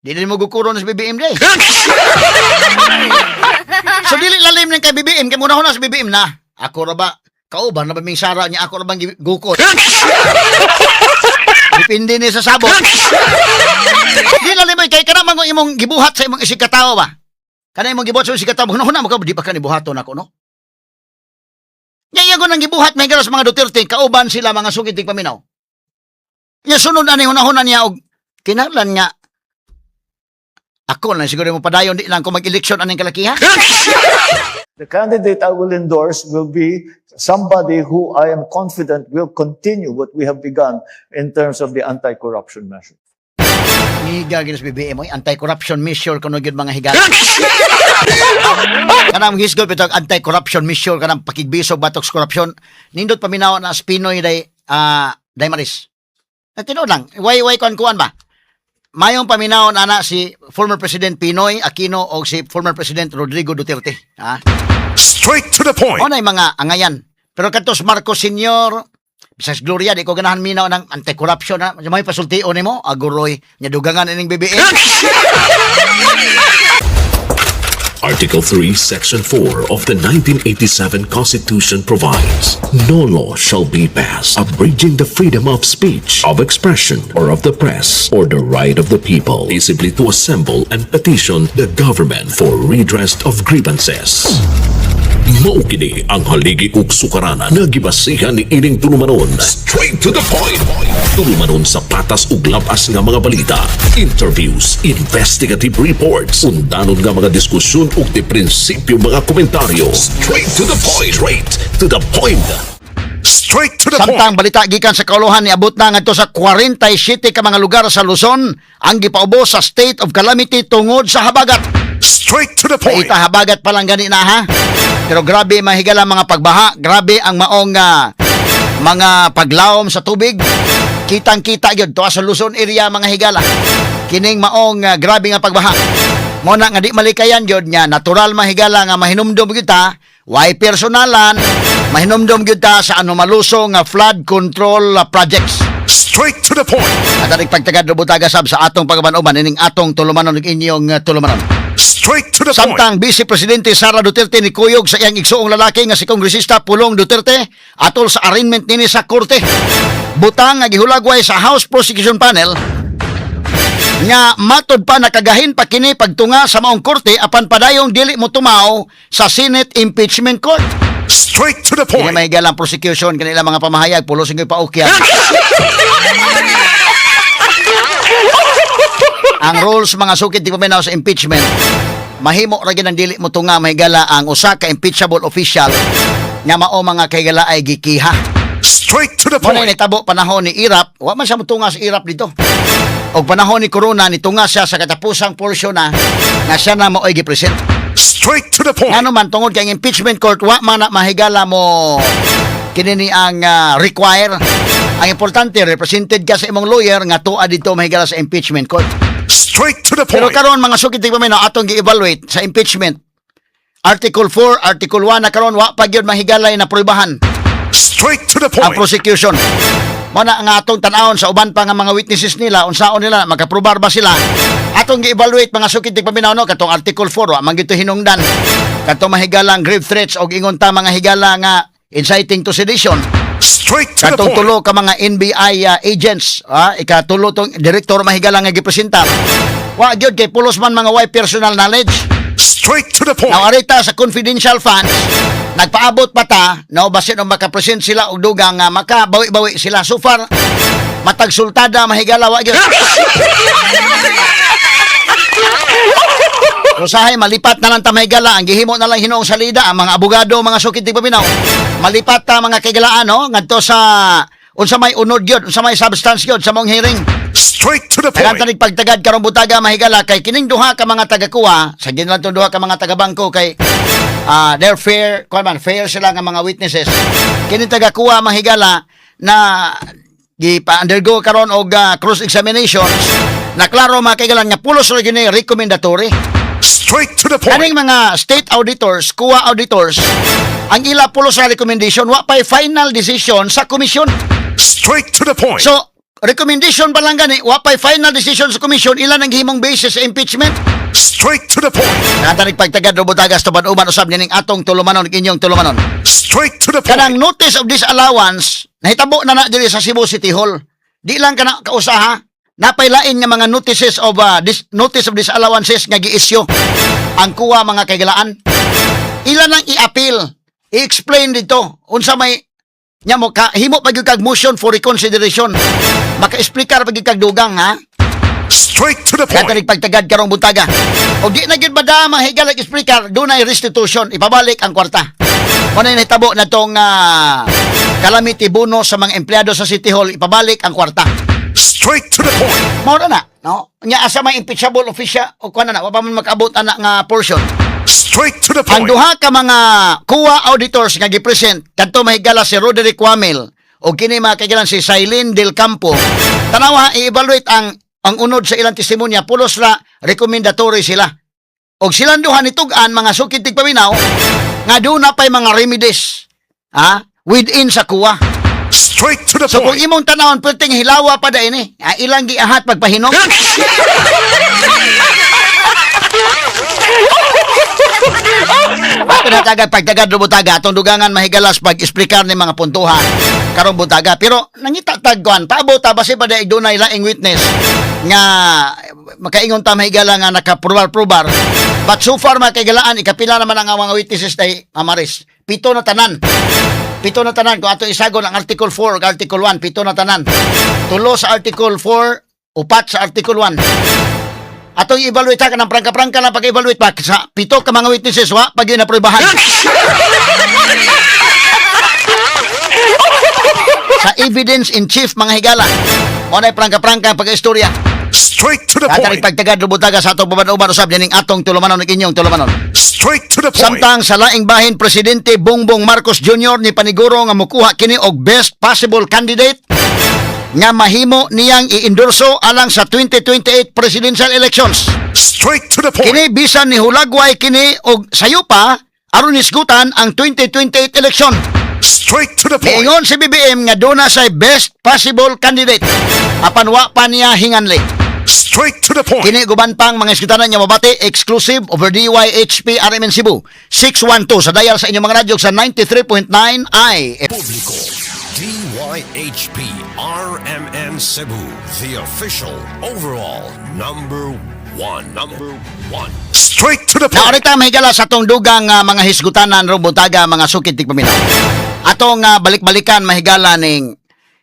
Di din mo gukuron sa BBM di. So dili lalim ng kay BBM kay muna na sa BBM na. Ako ra ba kauban na ba ming Sara niya, ako ra bang gukod? Depende ni sa sabot. Di lalim ay kay kana man kung imong gibuhat sa imong isig katawo ba. Kana imong gibuhat sa isig katawo, huna-huna mo ka, di pa ka ni buhaton ako, no? Nya iya ko nang gibuhat may sa mga Duterte kauban sila, mga sukit tig paminaw. Nya sunod ani hunahuna niya og kinahanglan nga ako lang siguro mo padayon, di lang ko mag-eleksyon aning kalakiha. The candidate I will endorse will be somebody who I am confident will continue what we have begun in terms of the anti-corruption measures. Ngiga gyud sa BBM oy, anti-corruption measure kuno gyud, mga higala. Kanang hisgot bitong anti-corruption measure, kanang pakigbisog batok sa corruption. Nindot paminaw na Pinoy day day Maris. Na tinuod lang, why kuan kuan ba? Mayong paminaw na na si former President PNoy Aquino o si former President Rodrigo Duterte. Ha? Straight to the point. O na mga angayan. Pero katos Marcos Senior, bisag Gloria, di ko ganahan minaw ng anti-corruption na. May pasultion nimo, aguroy, nya dugangan ining BBM. Article 3, Section 4 of the 1987 Constitution provides, "No law shall be passed abridging the freedom of speech, of expression, or of the press, or the right of the people peaceably to assemble and petition the government for redress of grievances." Mao kini ang haligi ug sukaranan nga gibasihan ni ining tulumanon. Straight to the point. Tulumanon sa patas ug labas nga mga balita, interviews, investigative reports, undanon nga mga diskusyon ug di prinsipyo mga komentaryo. Straight to the point. Straight to the point. Straight to the point. Samtang balita gikan sa kauluhan, niabot na ngadto sa 47 ka mga lugar sa Luzon ang gipaubos sa state of calamity tungod sa habagat. Straight to the point. Paita habagat pa lang gani na ha. Pero grabe, mahigala, mga pagbaha, grabe ang maong mga paglawom sa tubig. Kitang-kita gyud tuwa sa Luzon area, mga higala. Kining maong grabe nga pagbaha. Mo na nga di malikayan gyud nga natural, mahigala, nga mahinumdum gyud ta, way personalan, mahinumdum gyud ta sa ano maluso nga flood control projects. Straight to the point. At aning pagtagad butaga sab sa atong pagaban-uban ining atong tulumanon ug inyong tulumanon. Straight to the point. Samtang Vice Presidente Sara Duterte ni kuyog sa iyang igsuong lalaki nga si Kongresista Pulong Duterte atol sa arraignment nini sa korte. Butang nga gihulagway sa House Prosecution Panel nga matod pa nakagahin pa kini pagtunga sa maong korte apan padayong dili mo tumaw sa Senate Impeachment Court. Straight to the Kini point. may galang prosecution kanila mga pamahayag pulos ng paukyan. Ang rules, mga sukit di paminaw, sa impeachment, mahimo ra gyud ang dili mo tunga, mahigala, ang usa ka impeachable official nga mao, mga kahigala, ay gikiha. Straight to the Mo na point. nitabo panahon ni Erap, wa man siya motunga sa Erap dito. Og panahon ni Corona, nitunga siya sa katapusang porsyon na nga siya na mao'y gipresent. Straight to the point. Ngano man, tungod kay ang impeachment court wa man na, mahigala, mo kini ni ang require. Ang importante, represented ka sa imong lawyer nga tuwa dito, mahigala, sa impeachment court. Straight to the Pero point. karon, mga sukit di paminaw, atong gi-evaluate sa impeachment. Article 4, Article 1 na karon wa pa gyud, mahigalay, na pruebahan Straight to the ang point. prosecution. Mo na nga atong tan-awon sa uban pa nga mga witnesses nila, unsaon nila, makaprobar ba sila. Atong gi-evaluate, mga sukit di paminaw, no, katong Article 4 wa man gyud to hinungdan. Katong mahigalang grave threats og ingon ta, mga higala, nga inciting to sedition. Straight to the Katong point. tulo ka mga NBI agents, ikatulo tong direktor, mahigala, nga gipresentar. Wa gyud kay pulos man mga way personal knowledge. Straight to the point. Now arita sa confidential funds, nagpaabot pa ta, no, basin og makapresent sila og dugang nga makabawi-bawi sila. So far, matag sultada, mahigala, wa gyud. Usahay malipat na lang ta, mahigala, ang gihimo na lang hinuong salida ang mga abogado, mga sukit di paminaw. Malipat ta, mga kaigalaan, no, ngadto sa unsa may unod gyud, unsa may substance gyud sa mong hearing. Straight to the Kailangan point. tanig pagtagad karong butaga, mahigala, kay kining duha ka mga tagakuha, sa ginan tong duha ka mga tagabangko kay they're fair, kuan man, fair sila nga mga witnesses. Kining tagakuha, mahigala, na gipa-undergo karon og cross examinations, na klaro, mga kaigalan, nga pulos ra gyud ni recommendatory. Straight to the point. Kaning mga state auditors, kuwa auditors, ang ila pulos sa recommendation, wa pay final decision sa komisyon. Straight to the point. So, Recommendation pa lang gani, wa pay final decision sa commission, ilan ang gihimong basis sa impeachment. Straight to the point. Natanig pagtagad robutagas tuban-uban usab nining atong tulumanon, inyong tulumanon. Straight to the point. Kanang notice of disallowance nahitabo na na diri sa Cebu City Hall. Di lang kana kausaha, napaylain nga mga notices of notice of disallowances nga gi-issue ang COA, mga kahigalaan. Ilan ang i-appeal, i-explain dito unsa may nya mo ka himo pa gyud kag motion for reconsideration. Maka-explicar pa gyud kag dugang, ha. Straight to the point. Kaya pagtagad karong buntaga. O di na gyud ba mga higala explicar, dunay restitution, ipabalik ang kwarta. Mao na nahitabo na tong calamity bonus sa mga empleyado sa City Hall, ipabalik ang kwarta. Straight to the point. Mao na na, no? Nya asa may impeachable official o kuan na na, wa pa man makaabot ana nga portion. Straight to the Ang point. duha ka mga COA auditors nga gi-present kadto, mahigala, si Roderick Wamil o kini, mga kahigalaan, si Sailin Del Campo. Tanawa, i-evaluate ang unod sa ilang testimonya, pulos ra recommendatory sila. Og silang duha nitug-an, mga sukid tigpaminaw, nga doon na pa'y mga remedies, ha, within sa COA. Straight to the So kung point. imong tanawon, perting hilawa pa da ini, ah, ilang giahat pagpahinom. Ako na tagad pagtagad butaga atong dugangan, mahigalas, pag explicar ni mga puntuhan karong buntaga. Pero nangita tag kuan, paabot ta basi pa da dunay laing witness nga makaingon ta, mahigala, nga nakaprobar-probar. But so far, mga kahigalaan, ikapila naman ang mga witnesses day, Amaris? 7 na tanan. 7 na tanan. Kung ato isagon ang Article 4 ug Article 1, 7 na tanan. 3 sa Article 4, 4 sa Article 1. Atong i-evaluate ha, kanang prangka-prangka lang pag-evaluate pa sa 7 ka mga witnesses, wa pag yun naprobahan. Sa evidence in chief, mga higala. Mo na prangka-prangka ang pag-istorya. Straight to the Katarik point. pagtagad rubutaga sa atong uban usab dining atong tulumanon ug inyong tulumanon. Straight to the point. Samtang sa laing bahin, Presidente Bongbong Marcos Jr. ni paniguro nga mukuha kini og best possible candidate nga mahimo niyang i-endorso alang sa 2028 presidential elections. Straight to the point. Kini bisan ni hulagway kini og sayo pa aron hisgutan ang 2028 election. Straight to the point. Niingon si BBM nga duna say best possible candidate. Apan wa pa niya hinganli. Straight to the point. Kini guban pang mga iskutanan niya mabati exclusive over DYHP RMN Cebu 612 sa dial sa inyong mga radyo sa 93.9 I. Publiko. DYHP RMN Cebu, the official overall number one. Number one. Straight to the Na point. orita, mahigala, sa atong dugang mga hisgutanan rong buntaga, mga sukid tigpaminaw. Atong balik-balikan, mahigala, ning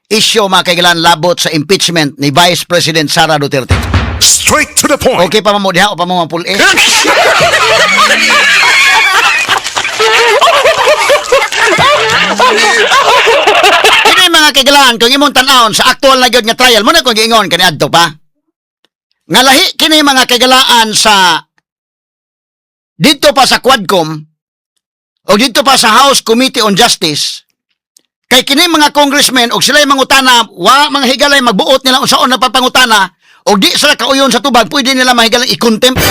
isyo, mga kahigalaan, labot sa impeachment ni Vice President Sara Duterte. Straight to the point. Okay pa mo diha o pa mo mapul-e? Kini, mga kahigalaan, kung imong tan-awon sa actual na gyud nga trial, mo na kung giingon kaniadto pa. Nga lahi kini, mga kahigalaan, sa dito pa sa Quadcom o dito pa sa House Committee on Justice kay kini mga congressmen og sila'y mangutana, wa mga higalay magbuot nila unsaon na papangutana og di sila kauyon sa tubag, pwede nila mahigalang i-contempt.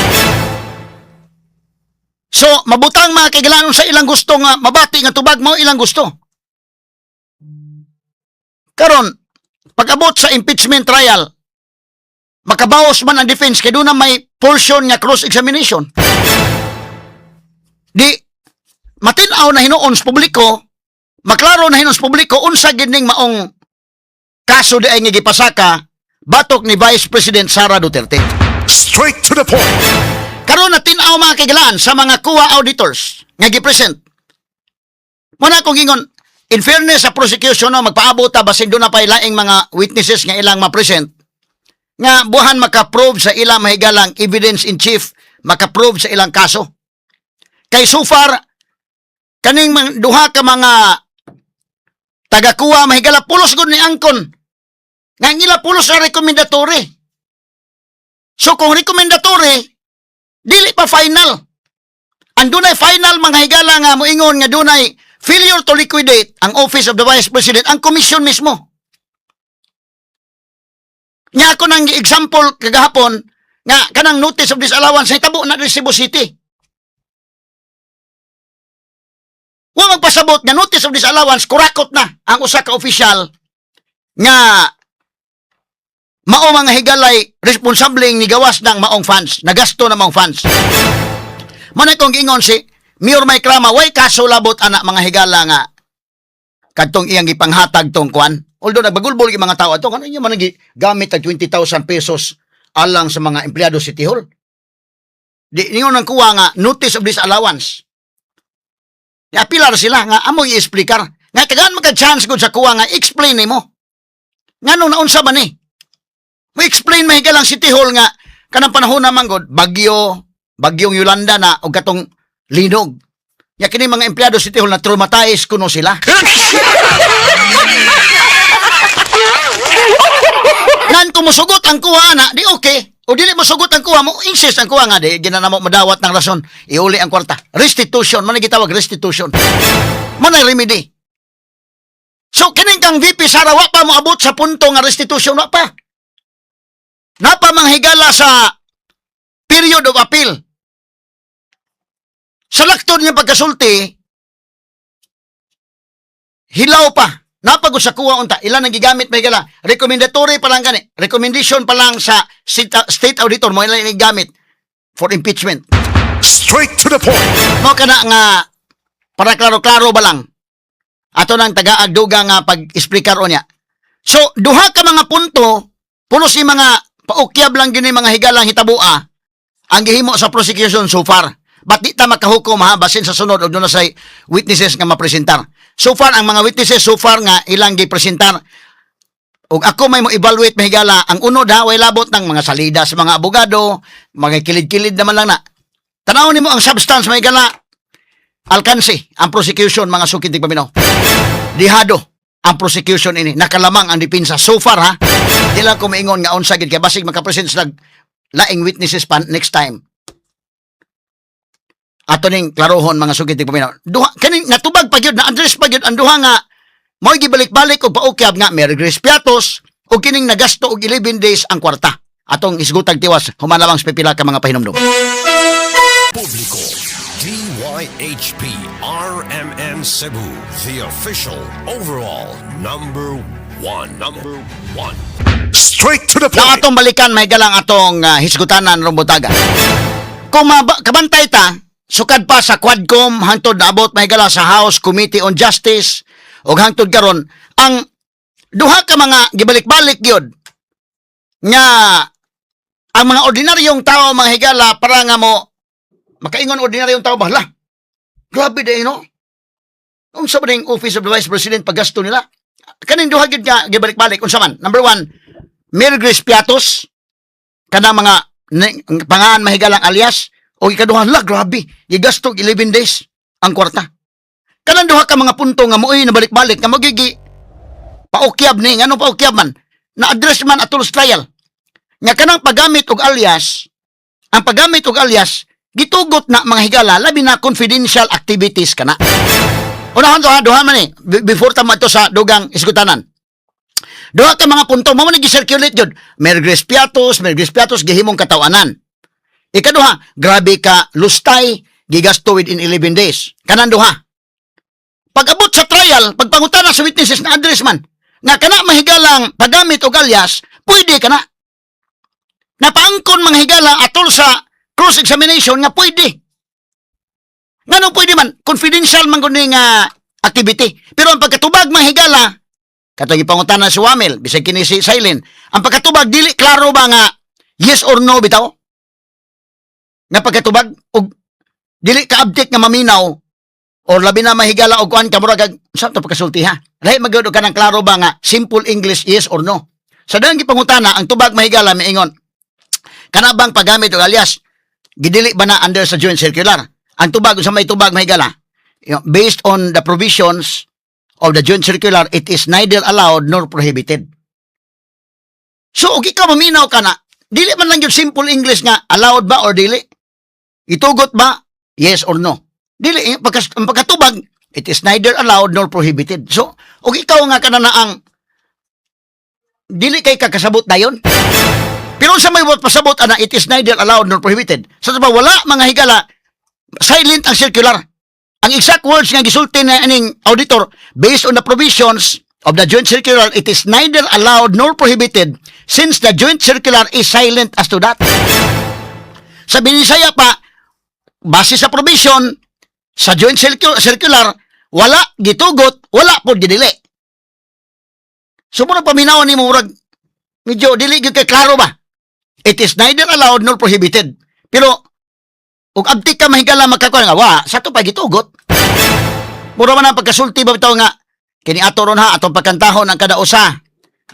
So mabutang, mga kahigalaan, sa ilang gusto nga mabati nga tubag mo ilang gusto. Karon pag-abot sa impeachment trial, makabawas man ang defense kay doon na may portion nga cross examination, di matin-aw na hinuon sa publiko, maklaro na hinuon sa publiko unsa gid ning maong kaso di ay nga gipasaka batok ni Vice President Sara Duterte. Straight to the point. Karon na tin-aw, mga kahigalaan, sa mga COA auditors nga gi-present. Muna akong ingon, in fairness sa prosecution, no, magpaabot ta basin doon na pa'y laing mga witnesses nga ilang ma-present nga buhan maka-prove sa ilang, mahigalang, evidence in chief, maka-prove sa ilang kaso. Kay so far kaning duha ka mga taga-COA, mahigala, pulos gud ni angkon nga ang ila pulos sa recommendatory. So kung recommendatory, dili pa final. Ang dunay final, mga higala, nga moingon nga dunay failure to liquidate ang Office of the Vice President, ang commission mismo. Nya ako nang example kagahapon nga kanang notice of disallowance nahitabo na diri Cebu City. Wa magpasabot nga notice of disallowance kurakot na ang usa ka opisyal nga Mao, mga higalay, responsableng nigawas ng maong funds, nagasto ng maong funds. Mao kong giingon si Mayor Mike Rama, way kaso labot ana, mga higala, nga kadtong iyang gipanghatag tong kwan. Although nagbagulbol yung mga tao ato, kano inyo man gamit ang 20,000 pesos alang sa mga empleyado City Hall. Di ningon ang kuha nga notice of disallowance. Niapilar sila nga amo i-explikar. Nga tagaan maka chance gud sa kuha nga explain nimo. Nganong naunsa man ni? Mo explain mahigala ang City Hall nga kanang panahon naman gud bagyo, bagyong Yolanda na og katong linog. Ya kini mga empleyado City Hall na traumatize kuno sila. Nan kung musugot ang kuha na, di okay. O dili mo sugot ang kuha mo, insist ang kuha nga di ginanamo madawat ng rason, iuli ang kwarta. Restitution, man gitawag restitution. Man ang remedy. So kining kang VP Sara, wa pa moabot sa punto nga restitution, wa pa. Napa manghigala sa period of appeal. Sa laktod niya pagkasulti, hilaw pa. Napagod sa kuha unta. Ilan ang gigamit may gala? Recommendatory pa lang gani. Recommendation pa lang sa state auditor mo ilan ang gigamit for impeachment. Straight to the point. Mo kana nga para klaro-klaro ba lang. Ato nang tagaag duga nga pag-explicar niya. So duha ka mga punto, pulos ni mga paukyab lang gini, mga higalang hitaboa ang gihimo sa prosecution so far. But di ta makahukom ha, basin sa sunod og doon na say witnesses nga mapresentar. So far ang mga witnesses so far nga ilang gipresentar ug ako may mo evaluate, mahigala, ang unod ha, way labot ng mga salida sa mga abogado, mga kilid-kilid naman lang na. Tanaw nimo ang substance, mahigala, alkansi ang prosecution, mga sukid paminaw. Dihado ang prosecution ini, nakalamang ang depensa so far ha. Di lang ko maingon nga unsa gid kay basig makapresent sila laing witnesses pa next time. Ato ning klarohon, mga sukid paminaw. Duha kaning natubag pa gyud, na address pa gyud ang duha nga mo'y gibalik-balik og paukyab nga Mary Grace Piatos ug kining nagasto og 11 days ang kwarta. Atong isgutag tiwas human lamang sa pipila ka mga pahinumdum. Publiko, DYHP RMN Cebu, the official overall number one. Number one. Straight to the Na point. Atong balikan may galang atong hisgutanan rong butaga. Kung kabantay ta, sukad pa sa Quadcom hangtod naabot mahigala sa House Committee on Justice ug hangtod karon, ang duha ka mga gibalik-balik gyud nga ang mga ordinaryong tao, mga higala, para nga mo makaingon ordinaryong tao ba, "Hala, grabe day no, unsa ba ning Office of the Vice President paggasto nila?" Kaning duha gyud nga gibalik-balik, unsa man? Number one, Mary Grace Piatos, kanang mga pangaan mahigalang alias, o ikaduha, la grabe, gigasto 11 days ang kwarta. Kanang duha ka mga punto nga mo'y nabalik-balik nga magigi paukyab ni, ngano paukyab man, na-address man atol sa trial. Nga kanang paggamit og alias, ang paggamit og alias, gitugot na, mga higala, labi na confidential activities kana. Unahan to ha, duha man eh, before ta to sa dugang isgutanan. Duha ka mga punto, mao man ni gi-circulate yun. Mary Grace Piatos, Mary Grace Piatos, gihimong katawanan. Ikaduha, grabe ka lustay, gigasto within 11 days. Kanan duha. Pag-abot sa trial, pagpangutana sa witnesses, na address man, nga kana mahigalang paggamit og alias, pwede kana. Napaangkon, mga higala, atol sa cross-examination nga pwede. Nganong pwede man? Confidential man gud ni nga activity. Pero ang pagkatubag, mga higala, katong ipangutana si Wamil, bisag kini si Silent, ang pagkatubag dili klaro ba nga yes or no bitaw? Nga pagkatubag og dili kaabtik nga maminaw or labi na mahigala og kuan ka murag sa to pagkasulti ha. Lahi magud og kanang klaro ba nga simple English, yes or no. Sa dang gipangutana, ang tubag, mahigala, miingon, kana bang paggamit og alias gidili ba na under sa joint circular? Ang tubag sa may tubag, mahigala, based on the provisions of the joint circular, it is neither allowed nor prohibited. So, og ikaw maminaw ka na, dili man lang yung simple English nga allowed ba or dili? Itugot ba? Yes or no? Dili, eh, ang pagkatubag, it is neither allowed nor prohibited. So, og ikaw nga kana na ang dili kay kakasabot dayon. Pero sa may pasabot ana, it is neither allowed nor prohibited. Sa so, wala, mga higala, silent ang circular. Ang exact words nga gisulti na aning auditor, based on the provisions of the joint circular, it is neither allowed nor prohibited since the joint circular is silent as to that. Sa Binisaya pa, base sa provision, sa joint circular, wala gitugot, wala po gidili. So, muna paminaw ni mo, murag, medyo dili gyud kay klaro ba? It is neither allowed nor prohibited. Pero, ug abtik ka mahigala magkakuan nga, wa, sa to pa gitugot. Mura man ang pagkasulti ba bitaw nga, kini ato ron ha, atong pagkantahon ang kada usa.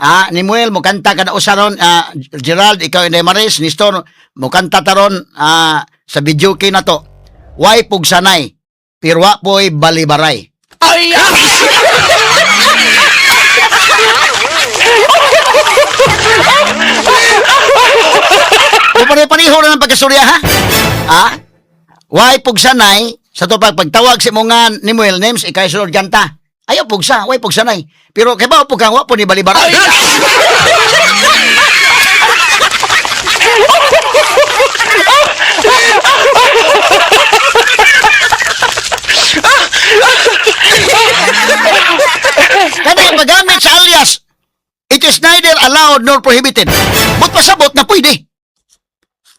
Ah, ni Muel, mo kanta kada usa ron, ah, Gerald, ikaw Inday Maris, Nestor, mo kanta taron ah, sa videoke na to. Way pugsanay, pero wa po'y balibaray. Ay! O pare-pareho na ng pagkasurya ha? Ah? Way pugsanay, sa to pag pagtawag si mo nga ni Muel names, ikay sunod kanta. Ayaw pugsa, way pugsanay. Pero kay ba pug kang wa po ni balibaray. Kada yung paggamit sa alias, it is neither allowed nor prohibited. But pasabot na pwede.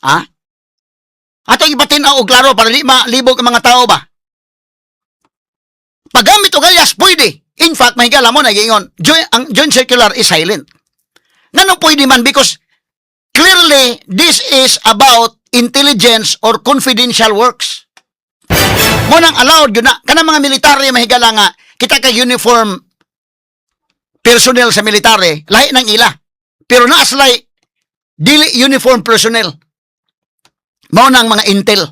Ha? Atong ipatin-aw og klaro para di malibog ang mga tao ba? Paggamit og alias, pwede. In fact, mahigala mo nagingon, ang joint circular is silent. Nganong pwede man? Because clearly, this is about intelligence or confidential works. Mo nang allowed yun na. Kanang mga military, mahigala nga, kita kay uniform personnel sa military, lahi ng ila. Pero naa sila'y dili uniform personnel. Mao nang mga intel.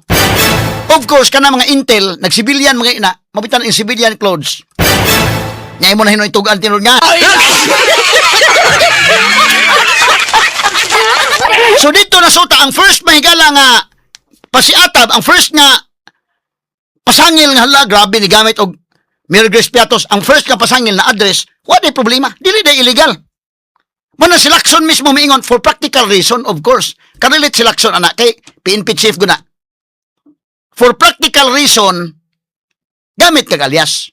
Of course, kana mga intel, nagsibilyan mga ina, mabitan in civilian clothes. Nya imo na hinoy tugan tinuod nga. So dito nasuta ang first mahigala nga pasiatab, ang first nga pasangil nga hala, grabe ni gamit og Mary Grace Piatos, ang first nga pasangil na address, wa day problema, dili day illegal. Muna si Lacson mismo miingon for practical reason, of course. Ka-relate si Lacson ana kay PNP chief guna. For practical reason, gamit kag alias.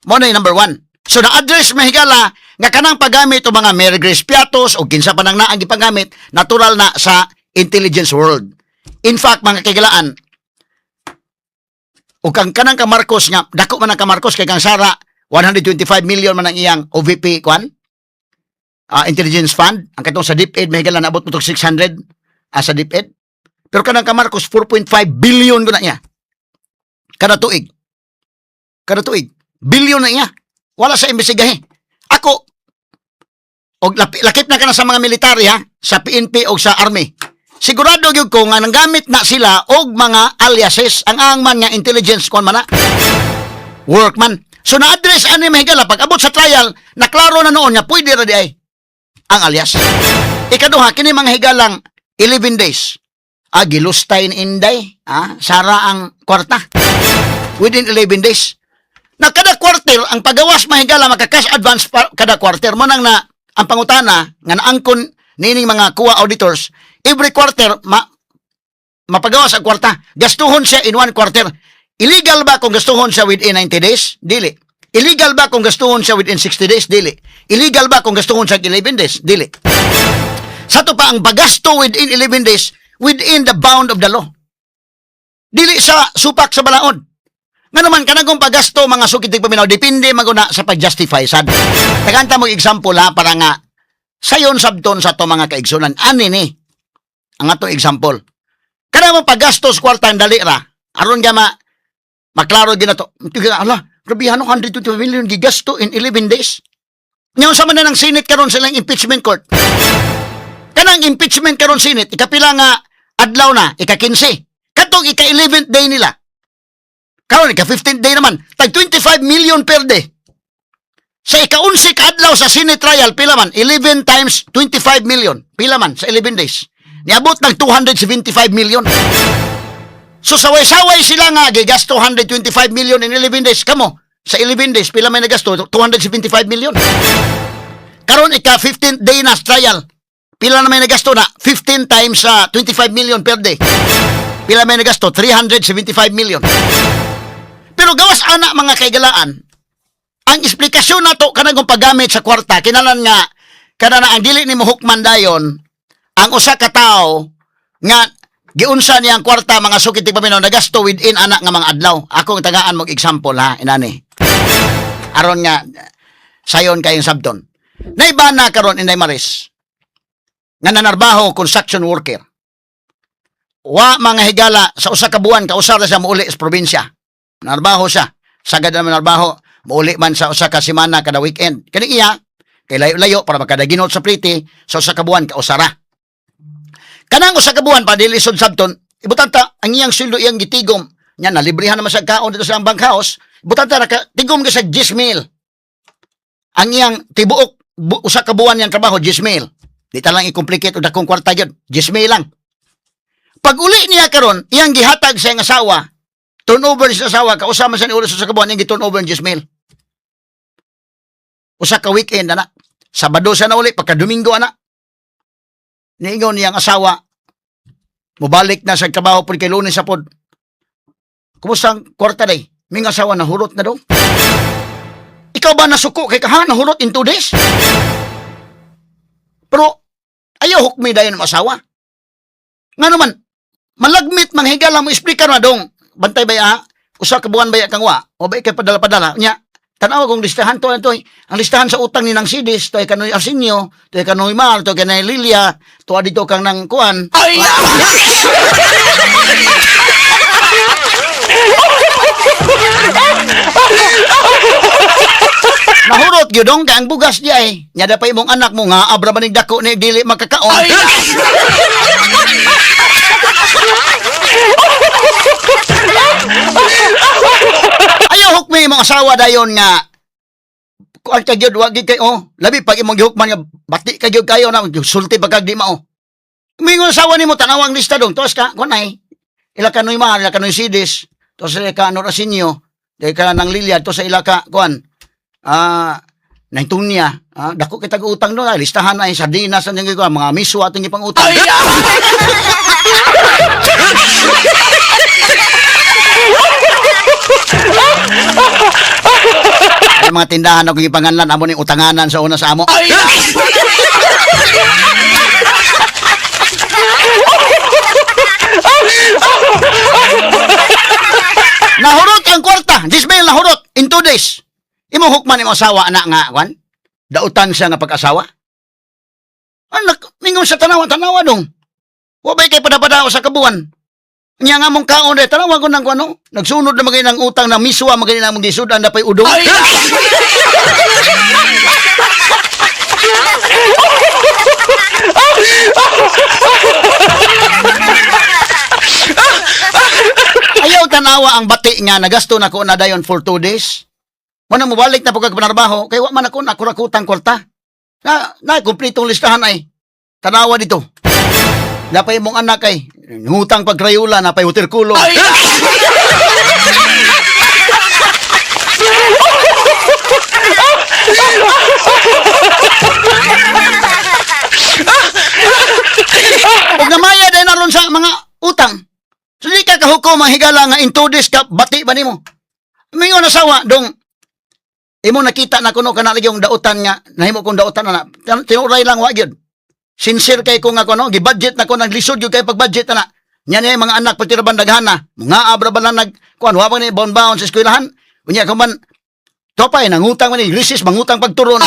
Mo na yung number one. So na-address mahigala nga kanang paggamit og mga Mary Grace Piatos o kinsa pa nang naang gipagamit, natural na sa intelligence world. In fact, mga kagilaan, o kang kanang ka Marcos nga dako man ang ka Marcos kay kang Sara 125 million man ang iyang OVP kwan intelligence fund. Ang katong sa DepEd mahigala naabot mo tog 600 sa DepEd, pero kanang ka Marcos 4.5 billion guna niya kada tuig, kada tuig billion na niya. Wala sa imbestigahe ako og lakip na kana sa mga military ha, sa PNP o sa army. Sigurado gyud ko nga nanggamit na sila og mga aliases ang ang man nga intelligence kon man na work man. So na-address ani mahigala pag abot sa trial, naklaro na noon nga pwede ra di ay ang alias. Ikaduha, kini mga higalang 11 days. Ah, gilustay ni Inday, ah, sara ang kwarta. Within 11 days. Na kada quarter, ang pagawas mahigala, maka-cash advance pa, kada quarter. Mo nang na, ang pangutana, nga naangkon nining mga COA auditors, every quarter, mapagawas ang kwarta. Gastuhon siya in one quarter. Illegal ba kung gastuhon siya within 90 days? Dili. Illegal ba kung gastuhon siya within 60 days? Dili. Illegal ba kung gastuhon siya 11 days? Dili. Sa to pa ang pagasto within 11 days, within the bound of the law. Dili sa supak sa balaod. Nga naman, kanang kung pagasto, mga sukit paminaw, depende maguna sa pag-justify sad. Tagaanta mo example ha, para nga, sayon sabton sa to mga kaigsunan. Ani ni, ang atong example. Kana mo paggastos kwarta ang dali ra, aron nga maklaro din na to. Ala, grabe ano, 120 million gigasto in 11 days. Ngayon sa man na ng Senate karon silang impeachment court. Kanang impeachment karon Senate, ikapila nga adlaw na, ika-15. Katong ika-11th day nila. Karon ika-15th day naman, tag 25 million per day. Sa ika-11 ka adlaw sa Senate trial, pila man? 11 times 25 million. Pila man sa 11 days? Niabot ng 275 million. So saway-saway sila nga gigasto 125 million in 11 days. Kamo, sa 11 days pila may nagasto? 275 million. Karon ika 15th day na sa trial. Pila na may nagasto na? 15 times sa 25 million per day. Pila may nagasto? 375 million. Pero gawas ana mga kaigalaan, ang esplikasyon nato kanang kung paggamit sa kwarta, kinalan nga Kada na ang dili ni hukman dayon ang usa ka tawo nga giunsa niya ang kwarta, mga sukit paminaw, nagasto within anak nga mga adlaw. Ako ang tagaan mog example ha, inani. Aron nga sayon kayong sabton. Naiba na karon, Inday Maris, nga nanarbaho construction worker. Wa, mga higala, sa usa ka buwan kausa ra siya muuli sa probinsya. Narbaho siya. Sagad naman narbaho, muuli man sa usa ka semana kada weekend. Kani iya kay layo-layo para makadaginot sa priti sa usa ka buwan kausa ra. Kanang usa ka buwan pa dili sud sabton, ibutan ta ang iyang sweldo iyang gitigom. Nya nalibrihan naman sa kaon dito sa ang bunk house. Ibutan ta naka tigom ka sa 10 mil. Ang iyang tibuok usa ka buwan niyang trabaho 10 mil. Di ta lang i-complicate og dakong kwarta gyud. 10 mil lang. Pag uli niya karon, iyang gihatag sa iyang asawa. Turnover sa asawa, kausa man siya ni uli sa kabuan, iyang gi-turn over ang 10 mil. Usa ka weekend ana. Sabado siya na uli, pagka Domingo ana. Niingon niyang asawa, mubalik na sa trabaho pod kay Lunes sa pod. "Kumusta ang kwarta day?" Ming asawa, "Nahurot na daw." Ikaw ba nasuko kay ka ha, nahurot in 2 days? Pero ayaw hukmi dayon ang asawa. Nga naman, malagmit mang higala mo explica na dong. "Bantay ba ya, usa ka buwan ba ya kang wa, o ba kay padala-padala." Nya, tanawa kung listahan to, to, ang listahan sa utang ni nang Sidis, to kanoy Arsenio, to kanoy Mar, to kanoy Lilia, to dito kang nang kuan. Ay! Nahurot gyud dong kay ang bugas diya eh. Nya da pa imong anak mo nga abra manig dako ni dili makakaon. Ayaw hukmi imong asawa dayon nga kuan ka gyud, wa gyud kay oh. Labi pag imong gihukman nga bati ka gyud kayo na sulti pa kag di mao. Mingon asawa nimo, "Tanawang lista dong, tos ka kuan ay. Ila ka noy Mar, ila ka noy Sidis, tos ila ka Norasinyo, dahil ka nang Lilia, tos sa ila ka kuan. Ah, Naitunya, ah, dako kita utang doon, listahan ay sardinas ang yung mga miswa atong ipang utang." Ay, mga tindahan akong ipanganlan, amo ning utanganan sa una sa amo. Nahurot ang kwarta, 10 mil nahurot in 2 days. Imo hukman imo asawa anak nga kwan? Dautan siya nga pag-asawa? Anak, mingon sa tanawa, tanawa dong. Wa bay kay padapadaw sa kabuan? Nya nga mong kaon dahil tanawa ko ng kuano. Nagsunod na magay ng utang na miswa magay na mong gisudan na pay udong. Ayaw tanawa ang bati nga nagasto na ko na dayon for 2 days. Muna mobalik na po kag panarbaho kay wa man ako nakurakutang kwarta. Na na kumpletong listahan ay. Tanawa dito. Napay mong anak ay ngutang pag Crayola, napay waterkulo. Ug namaya din aron sa mga utang. So di ka kahukom ang higala nga in 2 days ka bati ba nimo? Mingon asawa dong, "Imo nakita na kuno kana lagi yung dautan nga nahimo kong dautan na na. Tinuray lang wa gyud. Sincere kay ko nga kuno gi-budget na ko, naglisod gyud kay pag-budget na na. Nya niya mga anak pagtira ban daghana. Mga abra ba lang nag kuan wa pa ni baon-baon sa eskwelahan. Unya ko man topay nangutang man ni recess mangutang pagturon."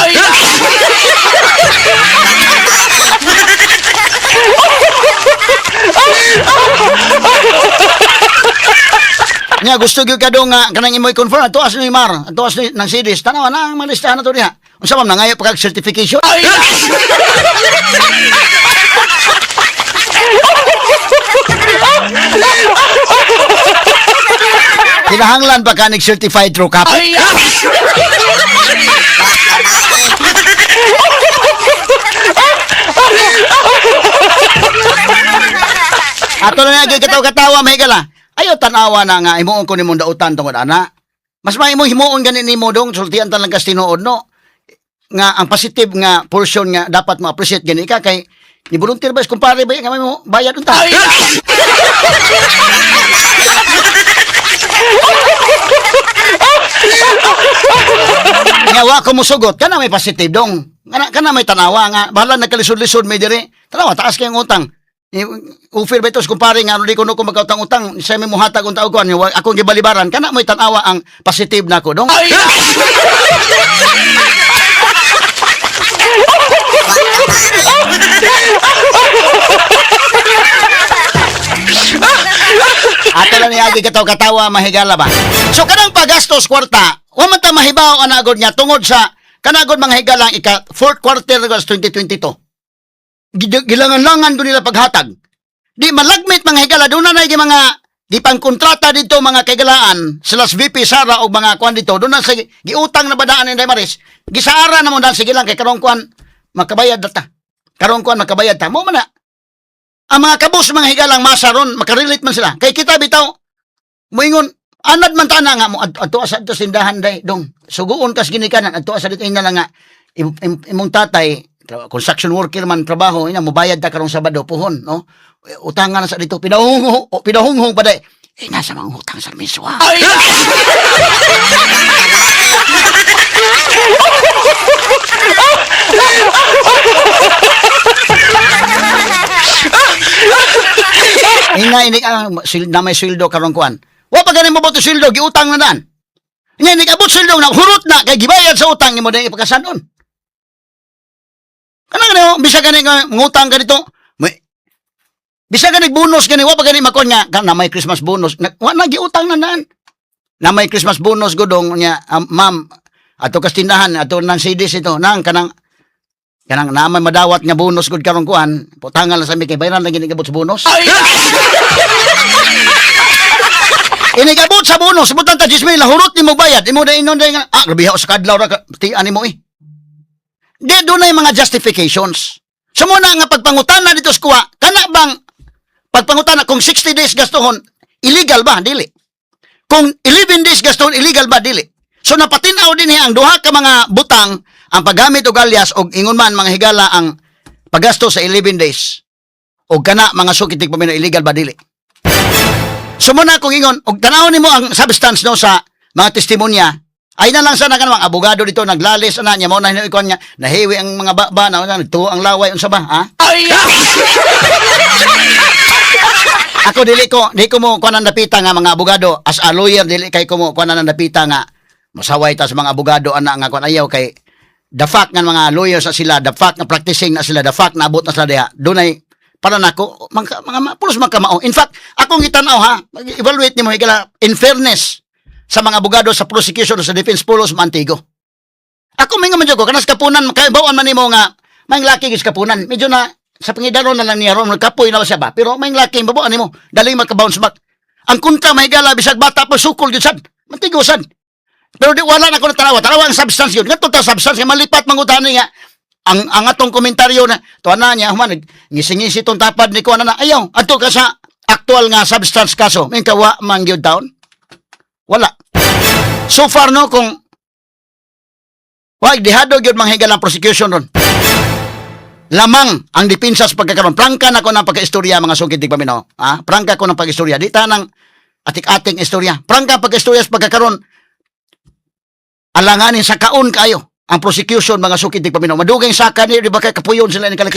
Nya gusto gyud ka dong nga kanang imoy confirm ato as ni Mar, ato as ni nang series. Tanawa na ang mga listahan na to diha. Unsa man nangayo pa kag certification? Kinahanglan pa ka nig certified true copy? Ato na nga katawa-katawa mahigala. Ayaw tanawa na nga himuon ko nimong dautan tungod ana. Mas mahimo himuon gani nimo dong sultian ta lang kas tinuod no. Nga ang positive nga portion nga dapat mo appreciate gani ka kay ni volunteer ba kumpare ba nga may mo bayad unta. Nga wa ko musugot kana may positive dong. Kana kana may tanawa nga bahala nagkalisod-lisod may diri. Tanawa taas kay ang utang. Eh, offer ba ito sa kumpare nga ano di ko no ko magkautang-utang sa may muhatag unta og kuan akong gibalibaran kana may tanawa ang positive nako dong. Ato lang niagi kataw-katawa mahigala ba. So kanang pagastos kwarta, wa man ta mahibaw ana gud nga tungod sa kanagod mga higala ika fourth quarter of 2022. Gilangan-langan gud nila paghatag. Di malagmit mga higala doon na na mga di pang kontrata dito mga kaigalaan sila VP Sara og mga kuan dito doon na sa giutang na badaan ni Maris gisaara na mo daan sige lang kay karong kuan makabayad na ta, karong kuan makabayad ta mo man na ang mga kabus mga higalang masa ron makarelate man sila kay kita bitaw moingon anad man ta na nga mo adto sa adto sindahan day dong suguon kas ginikanan adto sa dito ina lang nga imong tatay construction worker man trabaho ina mobayad ta karong Sabado puhon no utangan na sa dito pinahunghong o, pinahunghong pa day eh nasa mga utang sa miswa. Ina ini ang na may sweldo karong kuan. Wa pa gani mo boto sweldo giutang na daan. Nya ni abot sweldo na hurot na kay gibayad sa utang nimo dai ipakasanon. Kana gani oh, bisa gani nga ngutang ka dito. May bisa gani bonus gani wa pa gani makon nga na may Christmas bonus. Na, wa na giutang na daan. Na may Christmas bonus gudong nya ma'am ato kas tindahan ato nang CDs ito nang kanang kanang na may madawat nga bonus gud karong kuan putangan lang sa mi kay bayaran lang gini gabot sa bonus. Inigabot sa bonus, butan ta 10,000, hurot nimo bayad. Imo na inon nga, ah, grabe sa kadlaw ra ka, ti ani mo eh. Di doon na yung mga justifications. So muna nga pagpangutana dito sa kuwa, kana bang pagpangutana kung 60 days gastuhon, illegal ba? Dili. Kung 11 days gastuhon, illegal ba? Dili. So napatinaw din ang duha ka mga butang ang paggamit og alias og ingon man mga higala ang paggasto sa 11 days. Og kana mga sukitik paminaw illegal ba? Dili. So muna kung ingon, og tanawon nimo ang substance no sa mga testimonya, ay na lang sana kanang abogado dito naglalis ana niya mo na hinuikuan niya nahiwi ang mga baba na nagtuo ang laway unsa ba ha? Ako dili ko di ko mo kuan ang dapita nga mga abogado as a lawyer dili kay ko mo kuan ang dapita nga masaway ta sa mga abogado ana nga kuan ayaw kay the fact nga mga lawyers na sila, the fact nga practicing na sila, the fact na abot na sila diha dunay para nako mga, mga pulos magkamao. In fact, akong gitan-aw ha, evaluate nimo higala in fairness sa mga abogado sa prosecution o sa defense pulos maantigo. Ako may nga man jud ko kanas kapunan kaibawan man nimo nga may laki gis kapunan. Medyo na sa pangidaron na lang niya ron nagkapoy na siya ba. Pero may laki babuan nimo dali maka-bounce back. Ang kontra mahigala bisag bata pa sukol gyud sad. Mantigo sad. Pero di wala na ko natanawa. Tanawa ang substance yun. Ngadto ta substance nga malipat mangutani nga ang atong komentaryo na tuwa na niya human ngisi-ngisi tong tapad ni ko na ayaw adto ka sa actual nga substance kaso may kawa man gyud taon wala so far no kung wag dihado gyud manghigal ang prosecution ron lamang ang depensa sa pagkakaroon. Prangka na ko ng pagkaistorya mga sugid paminaw. Ha? Prangka ko ng pag-istorya. Di ta ng atik-ating istorya. Prangka pagkaistorya sa pagkakaroon. Alanganin sa kaon kayo ang prosecution mga sukid paminaw. Madugay saka ni di ba kay kapuyon sila ni kalaki.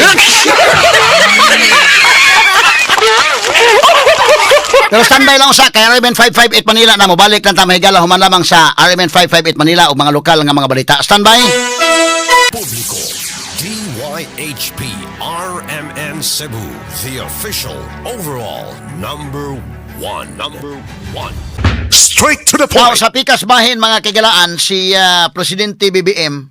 Pero standby lang sa kay RMN 558 Manila na mobalik lang ta mahigala human lamang sa RMN 558 Manila o mga lokal nga mga balita. Standby. Publiko, DYHP RMN Cebu, the official overall number one. Number one. Straight to the Now, point. sa pikas bahin mga kagalaan si Presidente BBM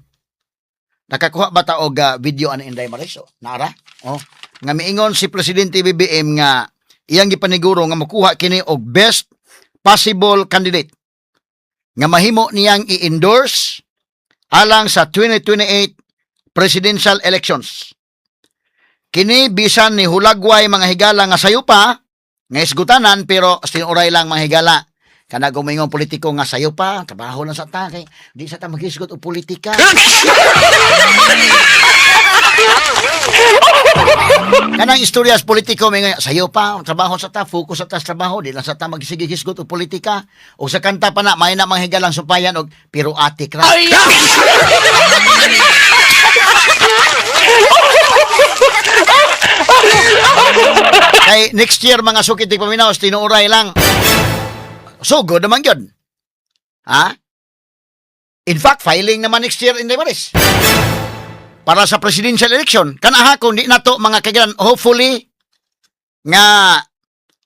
nakakuha ba ta og video ani Inday Maris? Oh, naara? Oh, nga miingon si Presidente BBM nga iyang gipaniguro nga makuha kini og best possible candidate nga mahimo niyang i-endorse alang sa 2028 presidential elections. Kini bisan ni hulagway mga higala nga sayo pa nga isgutanan pero tinuray lang mga higala. Kana gumingon politiko nga sayo pa, trabaho lang sa ta kay di sa ta magisgot og politika. Kanang istorya sa politiko may nga sayo pa, trabaho sa ta, focus sa ta sa trabaho, di lang sa ta magsigisgot og politika. O sa kanta pa na may na mga higalang sumpayan og pero atik ra. Kay next year, mga suki tigpaminaw, tinuuray lang. So, good naman yun. Ha? In fact, filing naman next year in Maris para sa presidential election. Kanaha kung di nato, mga kagilan, hopefully, nga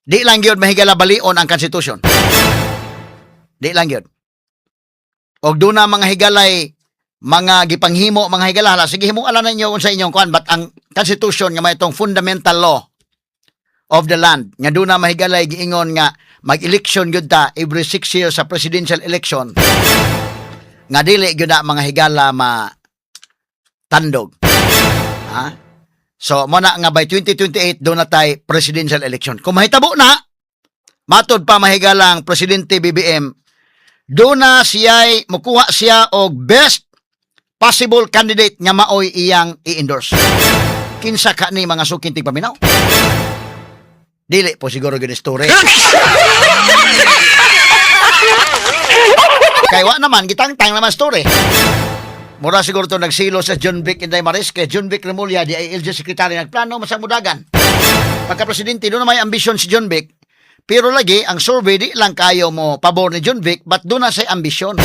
di lang gyud, mahigala, balion ang constitution. Di lang gyud. Og doon na, mga higalay, mga gipanghimo, mga higala, hala, sige, himuala na ninyo unsa inyong kuan, but ang constitution nga may itong fundamental law of the land nga doon na, mahigalay, giingon nga mag-election gyud ta every 6 years sa presidential election, nga dili gyud na, mga higala, ma tandog, ha. So mo na nga by 2028 doon na tay presidential election. Kung mahitabo na, matod pa, mahigalang Presidente BBM, doon na siya'y mukuha siya og best possible candidate nga maoy iyang i-endorse. Kinsa ka ni, mga suking tigpaminaw? Dili po siguro gyud story. Kay wa naman gitangtang naman story. Mura siguro to nagsilo sa Jonvic, Inday Maris, kay Jonvic Remulla DILG Secretary, nagplano masang mudagan. Pagka presidente, doon na may ambisyon si Jonvic. Pero lagi ang survey di lang kayo mo pabor ni Jonvic, but doon na say ambisyon.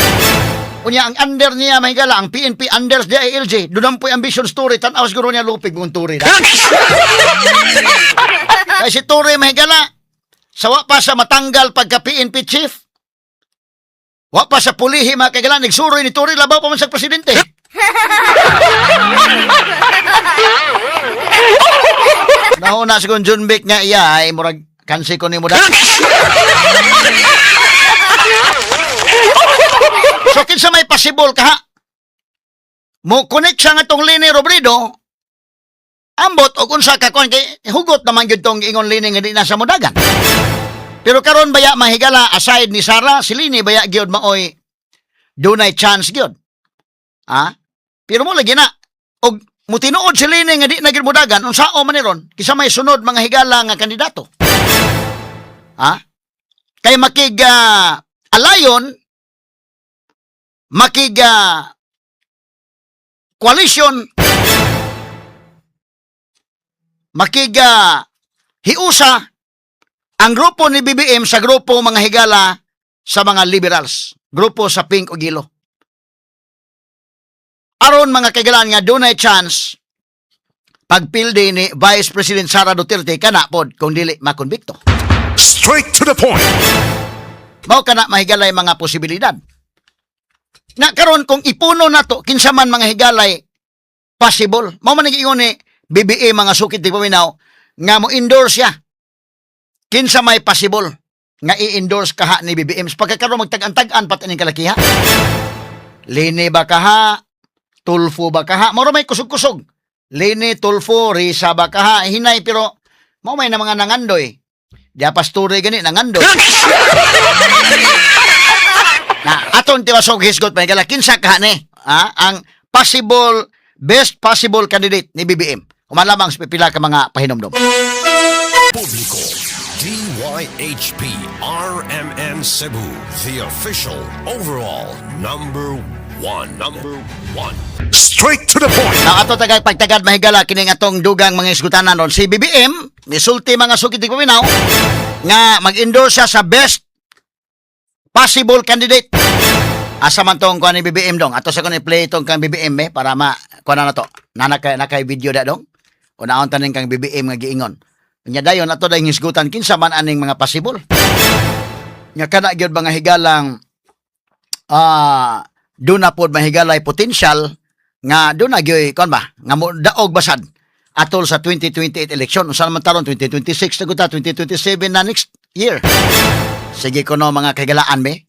Unya ang under niya, mahigala, ang PNP under sa DILG, doon ang po'y ambition story, tan-aw siguro niya lupig mong turi na. Kay si Torre, mahigala, sawa pa sa matanggal pagka PNP chief. Wa pa sa pulihi, mga kagala, nagsuroy ni Torre, labaw pa man sa presidente. Nahuna si kung Jonvic nga iya ay murag kansi ko ni mo da. So kinsa may possible kaha? Mo connect siya nga tong Leni Robredo, ambot og unsa ka kuan, kay hugot naman gyud tong ingon Leni nga di na sa mudagan. Pero karon baya, mahigala, aside ni Sara, si Leni baya gyud maoy dunay chance gyud. Ha? Pero mo lagi na og mutinuod si Leni nga di na gyud mudagan, unsao man ni ron kisa may sunod, mga higala, nga kandidato? Ha? Kay makig alayon, makig coalition, makig hiusa ang grupo ni BBM sa grupo, mga higala, sa mga liberals, grupo sa Pink o Gilo. Aron, mga kaigalan, nga dunay chance pagpildi ni Vice President Sara Duterte kana pod kung dili makonbikto. Straight to the point. Mao kana, mahigalay, mga posibilidad. Na karon kung ipuno nato kinsa man, mga higalay, possible. Mao man giingon ni BBM, mga suki tigpaminaw, nga mo endorse siya. Kinsa may possible nga i-endorse kaha ni BBM? Pagkakaroon magtag-an-tag-an pati ning kalakiha. Leni ba kaha? Tulfo ba kaha? Moro may kusog-kusog. Leni, Tulfo, Risa ba kaha? Hinay, pero mao may na mga nangandoy. Di pastore gani nangandoy. Na aton tiwasog hisgot may gala kinsa kaha ni, ha? Ang possible best possible candidate ni BBM. Human lamang sa pipila ka mga pahinomdom. Publiko, DYHP RMN Cebu, the official overall number one. Number one. Straight to the point. Na ato tagag pagtagad, mahigala, kining atong dugang mga isgutanan ron. Si BBM misulti, mga suki tigpaminaw, nga mag-endorse siya sa best possible candidate. Asa man tong kuan ni BBM dong? Ato sa kun i-play itong kang BBM eh para ma kuan na to. Nana kay nakay video da dong. Unaon tanin kang BBM nga giingon. Nya dayon ato dayong hisgutan kinsa man aning mga possible. Nya kana gyud, mga higalang, doon na pod, mahigalay, potential nga doon na gyud kuan ba nga mo daog basad atol sa 2028 election. Unsa naman taron, 2026 na gud, 2027 na next year. Sige kuno, mga kagalaan be.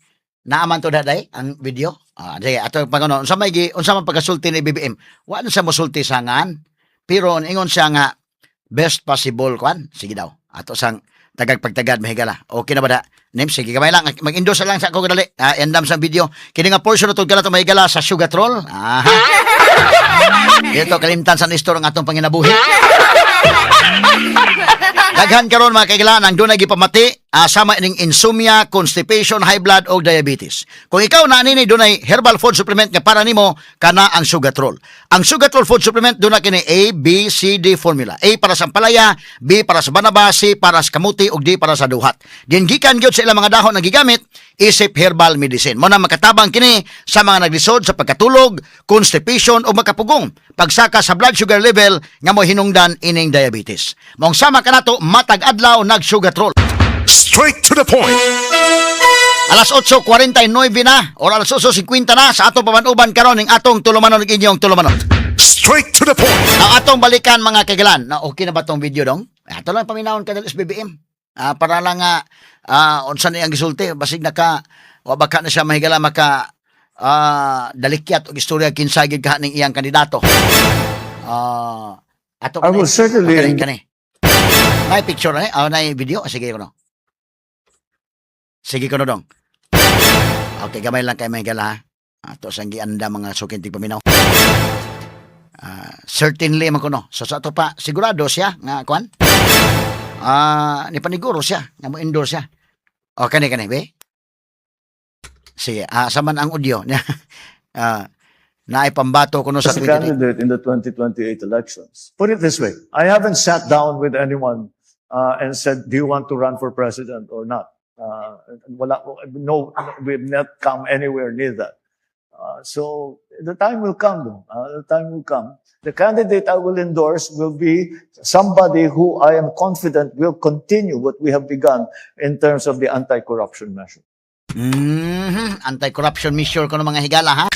Naaman to daday ang video. Ah, sige, ato pag ano, unsa may gi unsa man pagkasulti ni BBM? Wa na siya mosulti sa ngan. Pero ingon siya nga best possible kwan. Sige daw. Ato sang tagag pagtagad, mahigala. Okay na ba da? Nem, sige gamay lang mag-endorse lang sa ako dali. Ah, endam sa video. Kini nga portion na to to, mahigala, sa Sugar Troll. Aha. Dito kalimtan sa Nestor ang atong panginabuhi. Daghan karon, mga kaigilan, ang dunay gipamati. Sama ining insomnia, constipation, high blood o diabetes. Kung ikaw na nini dunay herbal food supplement nga para nimo, kana ang Sugatrol. Ang Sugatrol food supplement, duna kini A, B, C, D formula. A para sa ampalaya, B para sa banaba, C para sa kamuti ug D para sa duhat. Din gikan gyud sa ilang mga dahon nga gigamit isip herbal medicine. Mo na makatabang kini sa mga naglisod sa pagkatulog, constipation o makapugong, pagsaka sa blood sugar level nga mo hinungdan ining diabetes. Maong sama kanato matag adlaw nag-Sugatrol. Straight to the point. Alas 8:49 na or alas 8:50 na sa atong paman-uban karon ning atong tulumanon ug inyong tulumanon. Straight to the point. Ang atong balikan, mga kagalan, na okay na ba tong video dong? Ato lang paminawon kadal SBBM. Para lang nga unsa ni ang gisulti, basig naka wa baka na siya, mahigala, maka dalikyat og istorya kinsa gid kaha ning iyang kandidato. Ato I will certainly- kani kani. May picture eh, ah, na video. Sige ko no. Sige ko no dong. Okay, gamay lang kay mahigala ha. Ato sang gianda, mga suking tigpaminaw. Certainly man kuno. So sa ato pa sigurado siya nga kuan. Ni paniguro siya nga mo endorse siya. O kani kani be. Sige, sa man ang audio niya. Naay pambato kuno sa As a 2028. candidate in the 2028 elections. Put it this way, I haven't sat down with anyone and said, "Do you want to run for president or not?" Wala, no, we've not come anywhere near that. So the time will come, though. The time will come. The candidate I will endorse will be somebody who I am confident will continue what we have begun in terms of the anti-corruption measure. Anti-corruption measure kuno, mga higala ha.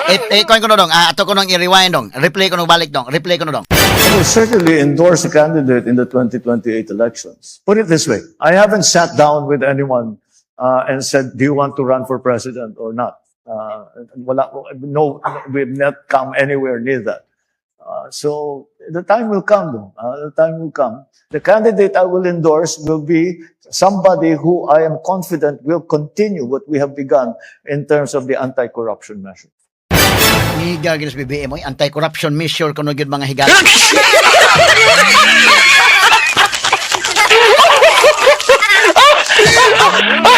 Eh, kuan ko no dong, ato ko nang i-rewind dong. Replay ko nung balik dong. Replay ko no dong. I will certainly endorse a candidate in the 2028 elections. Put it this way, I haven't sat down with anyone and said, "Do you want to run for president or not?" Wala, no, we've not come anywhere near that. So the time will come, though. The time will come. The candidate I will endorse will be somebody who I am confident will continue what we have begun in terms of the anti-corruption measure. Ngiga gyud sa BBM oy, anti-corruption measure kuno gyud, mga higala.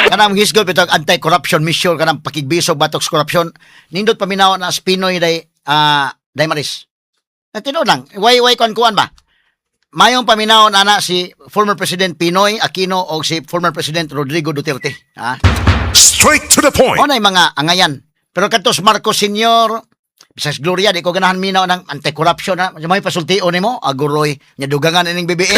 Kanang hisgot bitong anti-corruption measure, kanang pakigbisog batok sa korupsyon. Nindot paminaw na as Pinoy day day Maris. Na tinuod lang, why kuan kuan ba? Mayong paminaw na na si former President PNoy Aquino o si former President Rodrigo Duterte. Ha? Straight to the point. O na mga angayan. Pero katos Marcos Senior, bisag Gloria, di ko ganahan minaw ng anti-corruption na. May pasultio nimo, aguroy, nya dugangan ining BBM.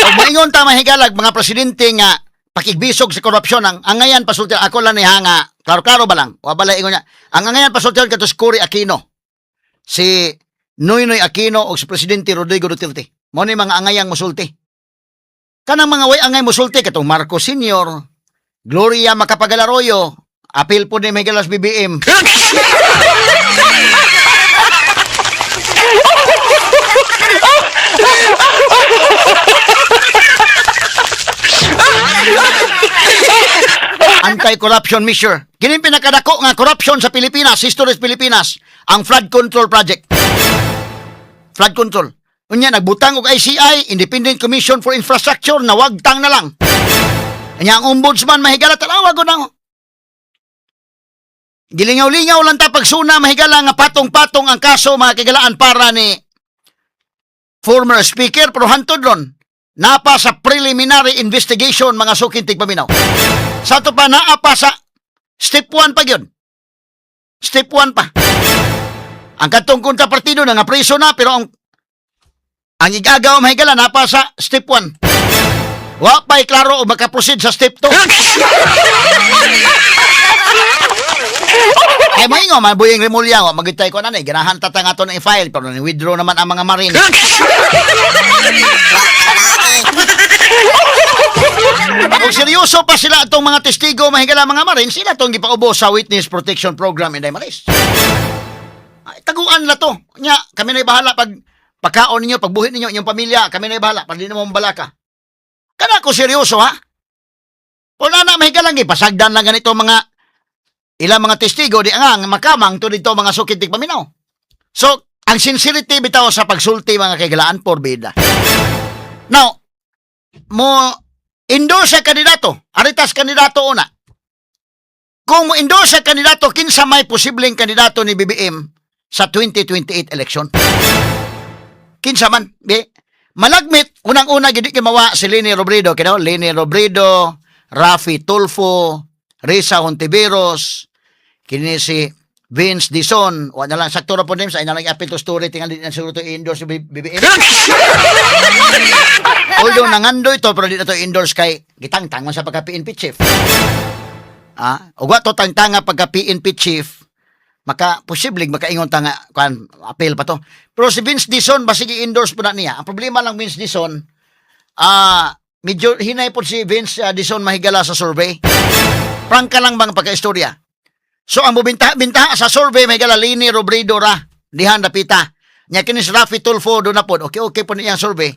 Kung maingon ta, mahigalag, mga presidente nga pakigbisog sa korupsyon, ang angayan pasulti ako lang ni nga klaro-klaro ba lang wa bala ingon niya ang angayan pasulti katos Cory Aquino, si Noynoy Aquino o si Presidente Rodrigo Duterte. Mo ni mga angayang musulti. Kanang mga way angay musulti katong Marcos Senior, Gloria Macapagal Arroyo, apil po ni Miguel as BBM. Anti-corruption measure. Kini pinakadako nga corruption sa Pilipinas, history sa Pilipinas, ang flood control project. Flood control. Unya nagbutang og ICI, Independent Commission for Infrastructure, nawagtang na lang. Unya ang ombudsman, mahigala, tanawa ko nang gilingaw-lingaw lang ta pagsuna, mahigala, nga patong-patong ang kaso, mga kigalaan, para ni former speaker, pero hantod ron napa sa preliminary investigation, mga suking tigpaminaw. Sa ato pa naa pa sa step 1 pa gyud. Step 1 pa. Ang katong kontra partido na nga preso na, pero ang igagaw, mahigala, napa sa step 1. Wa pa'y klaro o makaproceed sa step 2. Kay maingo man Boying Remulla, wa magitay ko na ni ganahan ta nga ato na i-file, pero ni withdraw naman ang mga marine. Kung seryoso pa sila atong mga testigo, mahigala, mga marine, sila itong gipaubos sa Witness Protection Program in Maris. Ay, taguan la to. Nya, kami na'y bahala pag pagkaon ninyo, pagbuhi ninyo, inyong pamilya, kami na'y bahala, pag di na mo balaka. Kana ko seryoso ha? Wala na, mahigalang, ipasagdan lang ganito mga Ilang mga testigo di nga makamang to dito mga sukid tigpaminaw. So, ang sincerity bitaw sa pagsulti, mga kaigalaan, porbida. Now, mo endorse sa kandidato, aritas kandidato una. Kung mo endorse sa kandidato, kinsa may posibleng kandidato ni BBM sa 2028 election? Kinsa man, di? Malagmit, unang-una gid kay mawa si Leni Robredo, kino Leni Robredo, Raffy Tulfo, Risa Hontiveros, kini si Vince Dizon, wa na lang sakto ra po names, ay na lang i-appeal to story, tingali na siguro to i-endorse si BBM. Although nangandoy to, pero di na to endorse kay gitangtang man sa pagka PNP chief. Ah, ug wa to tangtanga pagka PNP chief, maka posibleng makaingon ta nga kuan, appeal pa to. Pero si Vince Dizon, basig i-endorse po na niya. Ang problema lang, Vince Dizon, medyo hinay po si Vince Dizon, mahigala, sa survey. Prangka lang bang pagka-istorya. So ang mubinta binta sa survey, mahigala, Leni Robredo ra dihan dapita. Nya kini si Raffy Tulfo do na pod. Okay po niyang survey.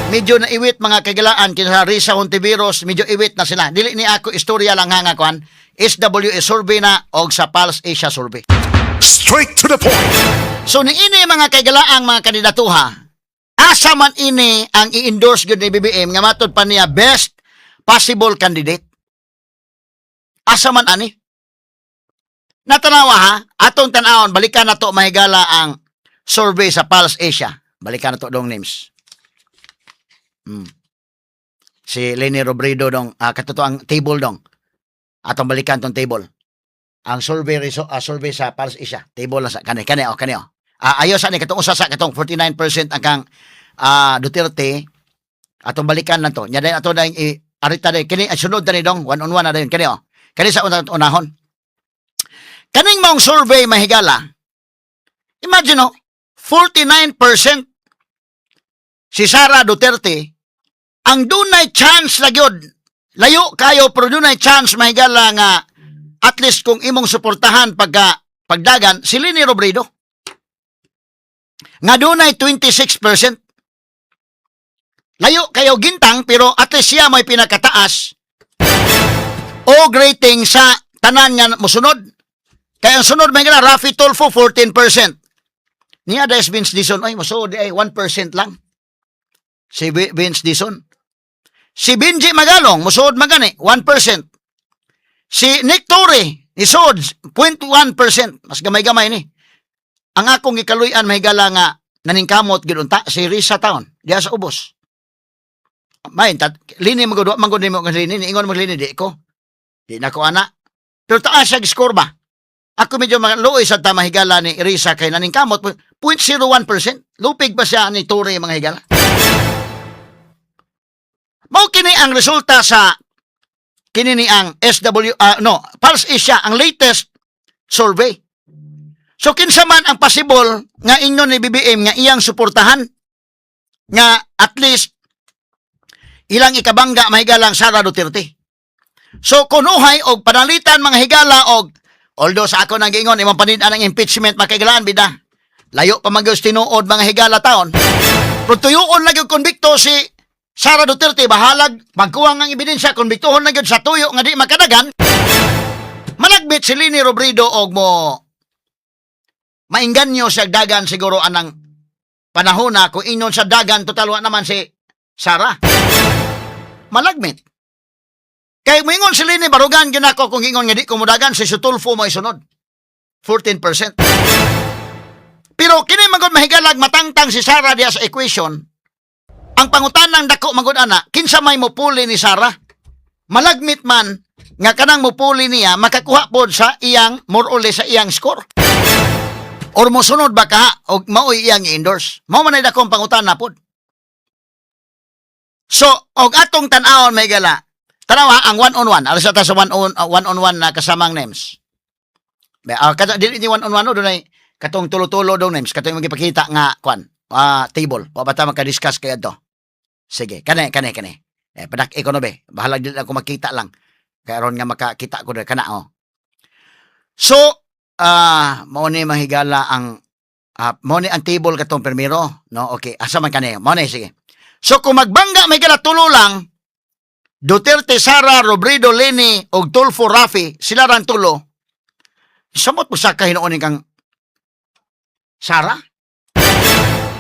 Medyo naiwit, mga kaigalaan, kinsa Risa Hontiveros, medyo iwit na sila. Dili ni ako istorya lang ha nga kuan. SWS survey na og sa Pulse Asia survey. Straight to the point. So niini, mga kaigalaang mga kandidatuha, asa man ini ang i-endorse gyud ni BBM nga matod pa niya best possible candidate? Asa man ani? Natanawa ha, atong tan-awon, balikan na to, mahigala, ang survey sa Pulse Asia. Balikan na to dong names. Si Leni Robredo dong, katuto ang table dong. Atong balikan tong table. Ang survey sa Pulse Asia, table lang sa kani kani oh, kani oh. Ayo sa ni katong usa sa katong 49% ang kang Duterte, atong balikan lang to. Nya dayon ato dayon i arita dayon kini ay sunod dani dong, one on one na dayon kani oh. Kani sa unang unahon. Kaning maong survey, mahigala. Imagine oh, 49% si Sara Duterte ang dunay chance na gyud. Layo kayo pero dunay chance, mahigala, nga at least kung imong suportahan pagka pagdagan si Leni Robredo nga dunay 26%. Layo kayo gintang pero at least siya may pinakataas o rating sa tanan nga musunod. Kaya ang sunod may gala Raffy Tulfo, 14%. Niya des Vince Dizon ay musuod ay 1% lang. Si Vince Dizon. Si Benji Magalong musuod magani 1%. Si Nick Torre isuod 0.1%. Mas gamay-gamay ni. Ang akong gikaluy-an, mahigala, nga naningkamot gid unta si Risa taon diha sa ubos. May tat lini mo gud man gud nimo lini ingon mo lini di ko. Di na ko ana. Pero taas siya score ba? Ako medyo maluoy sa ta, mahigala, ni Risa kay naningkamot 0.01%. Lupig pa siya ni Torre, mga higala. Mao kini ang resulta sa kini ni ang SW no, Pulse Asia, ang latest survey. So kinsa man ang possible nga ingon ni BBM nga iyang suportahan nga at least ilang ikabangga, mahigalang, Sara Duterte? So kunuhay og panalitan, mga higala, og although sa ako nang giingon imong panid-an ang impeachment, makaigalaan bida. Layo pa man gyud tinuod, mga higala, taon. Pero tuyuon na gyud konbikto si Sara Duterte, bahalag magkuwang ang ebidensya, konbiktuhon na gyud sa tuyo nga di makadagan. Malagbit si Leni Robredo og mo mainganyo siya dagan siguro anang panahon na kung ingon sa dagan, total wa naman si Sara. Malagmit. Kay moingon si Leni, barugan gyud ako kung ingon nga di ko modagan, si Tulfo mo isunod. 14%. Pero kini magod, mahigalag, matangtang si Sara diya sa equation. Ang pangutanang dako magod ana, kinsa may mupuli ni Sara? Malagmit man nga kanang mupuli niya makakuha pod sa iyang more or less sa iyang score. Or mosunod ba ka og maoy iyang i-endorse? Mao man ay dakong pangutana pod. So, og atong tan-awon, may gala. Tanawa ang one on one. Alas ta sa one on one na kasamang names. Ba, kato dili ni one on one no, dunay katong tulo-tulo dong names, katong imong gipakita nga kwan, table. Wa ba ta maka-discuss kay adto? Sige, kani kani kani. Eh padak ko no be. Bahalag dili ako makita lang. Kay aron nga makakita ko diri kana oh. So, mao ni, mahigala, ang mao ni ang table katong permiro, no? Okay, asa man kani? Mao ni, sige. So kung magbangga may gala tulo lang, Duterte, Sara, Robredo, Leni ug Tulfo, Raffy, sila rang tulo. Samot mo sa kahinuon kang Sara?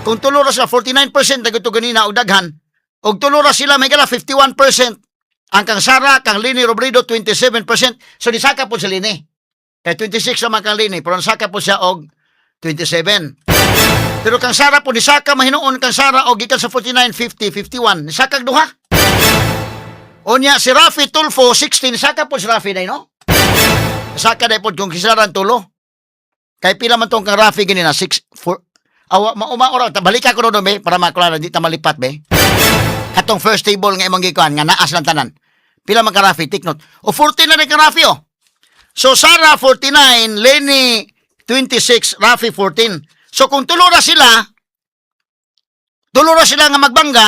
Kung tulo ra sila, 49% na ito ganina og daghan. Og tulo ra sila, may gala 51%. Ang kang Sara, kang Leni Robredo, 27%. So, nisaka po si Leni. Kay 26 naman kang Leni, pero nisaka po siya og 27. Pero kang Sara po, nisaka mahinuon kang Sara og gikan sa 49, 50, 51. Nisaka duha. Unya, si Raffy Tulfo, 16. Nisaka po si Raffy na, no? Nisaka na po kung kisaran tulo. Kay pila man tong kang Raffy ganina, 6, 4, awa, mauma ora, balika ko doon, be, para maklaro, di ta malipat, be. Katong first table nga imong gikuan, nga naas lang tanan. Pila man ka Raffy, take note. O 14 na rin ka Raffy, oh. So, Sara, 49, Leni, 26, Raffy, 14. So, kung tulo ra sila nga magbangga,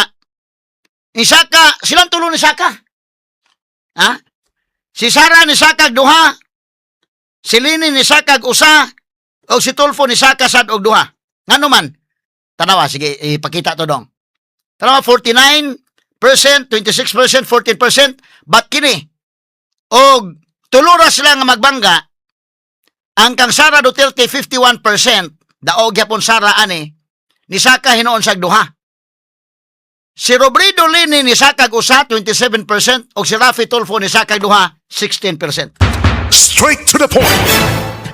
isaka, silang tulo ni Saka. Ha? Si Sara ni Saka duha, si Leni ni Saka usa, o si Tulfo ni Saka sad og duha. Ngano man? Tanawa, sige, ipakita to dong. Tanawa, 49%, 26%, 14%, but kini, og tulo ra sila nga magbangga, ang kang Sara Duterte 51%, daog gyapon Sara ani, ni Saka hinuon sa duha. Si Robredo Leni ni Saka usa 27% og si Raffy Tulfo ni Saka duha 16%. Straight to the point.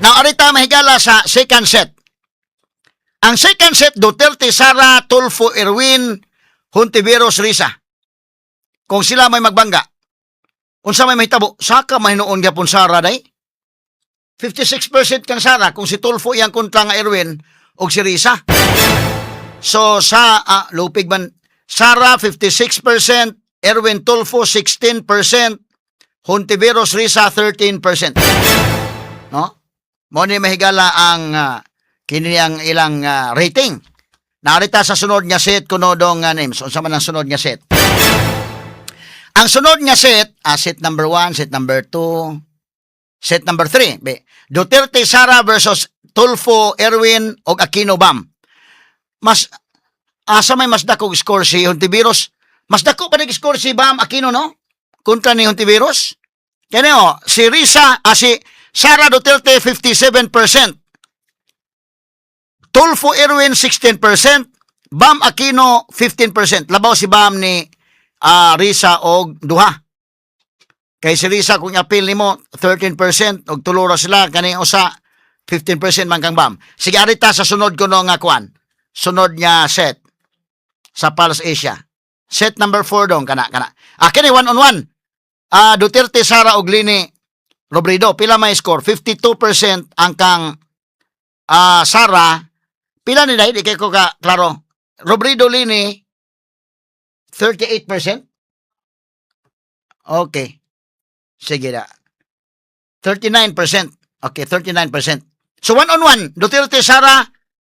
Now, arita mahigala sa second set. Ang second set, Duterte, Sara, Tulfo, Erwin, Hontiveros, Risa. Kung sila may magbangga, unsa may mahitabo, saka mahinuon gyapon Sara day. 56% kang Sara kung si Tulfo iyang kontra nga Erwin og si Risa. So sa lupig man Sara 56%, Erwin Tulfo 16%, Hontiveros Risa 13%. No? Mo ni mahigala ang kini ang ilang rating. Narita sa sunod nga set kuno dong names. Unsa man ang sunod nga set? Ang sunod nga set, set number 1, set number 2, set number 3. Be, Duterte Sara versus Tulfo Erwin og Aquino Bam. Mas asa may mas dako score si Hontiveros? Mas dako pa nig score si Bam Aquino, no? Kontra ni Hontiveros. Kaya oh, si Risa, si Sara Duterte 57%. Tulfo Erwin 16%, Bam Aquino 15%. Labaw si Bam ni Risa og duha. Kay si Risa kung apil nimo 13% og tulo ra sila kani usa 15% man kang Bam. Sige, arita sa sunod ko no nga kuan. Sunod nga set sa Pulse Asia. Set number 4 dong kana kana. Kini one on one. Duterte Sara og Leni Robredo, pila may score? 52% ang kang Sara. Pila ni dahil? Di kay ko ka klaro. Robredo Leni 38%. Okay. Sige na. 39%. Okay, 39%. So one on one, Duterte Sara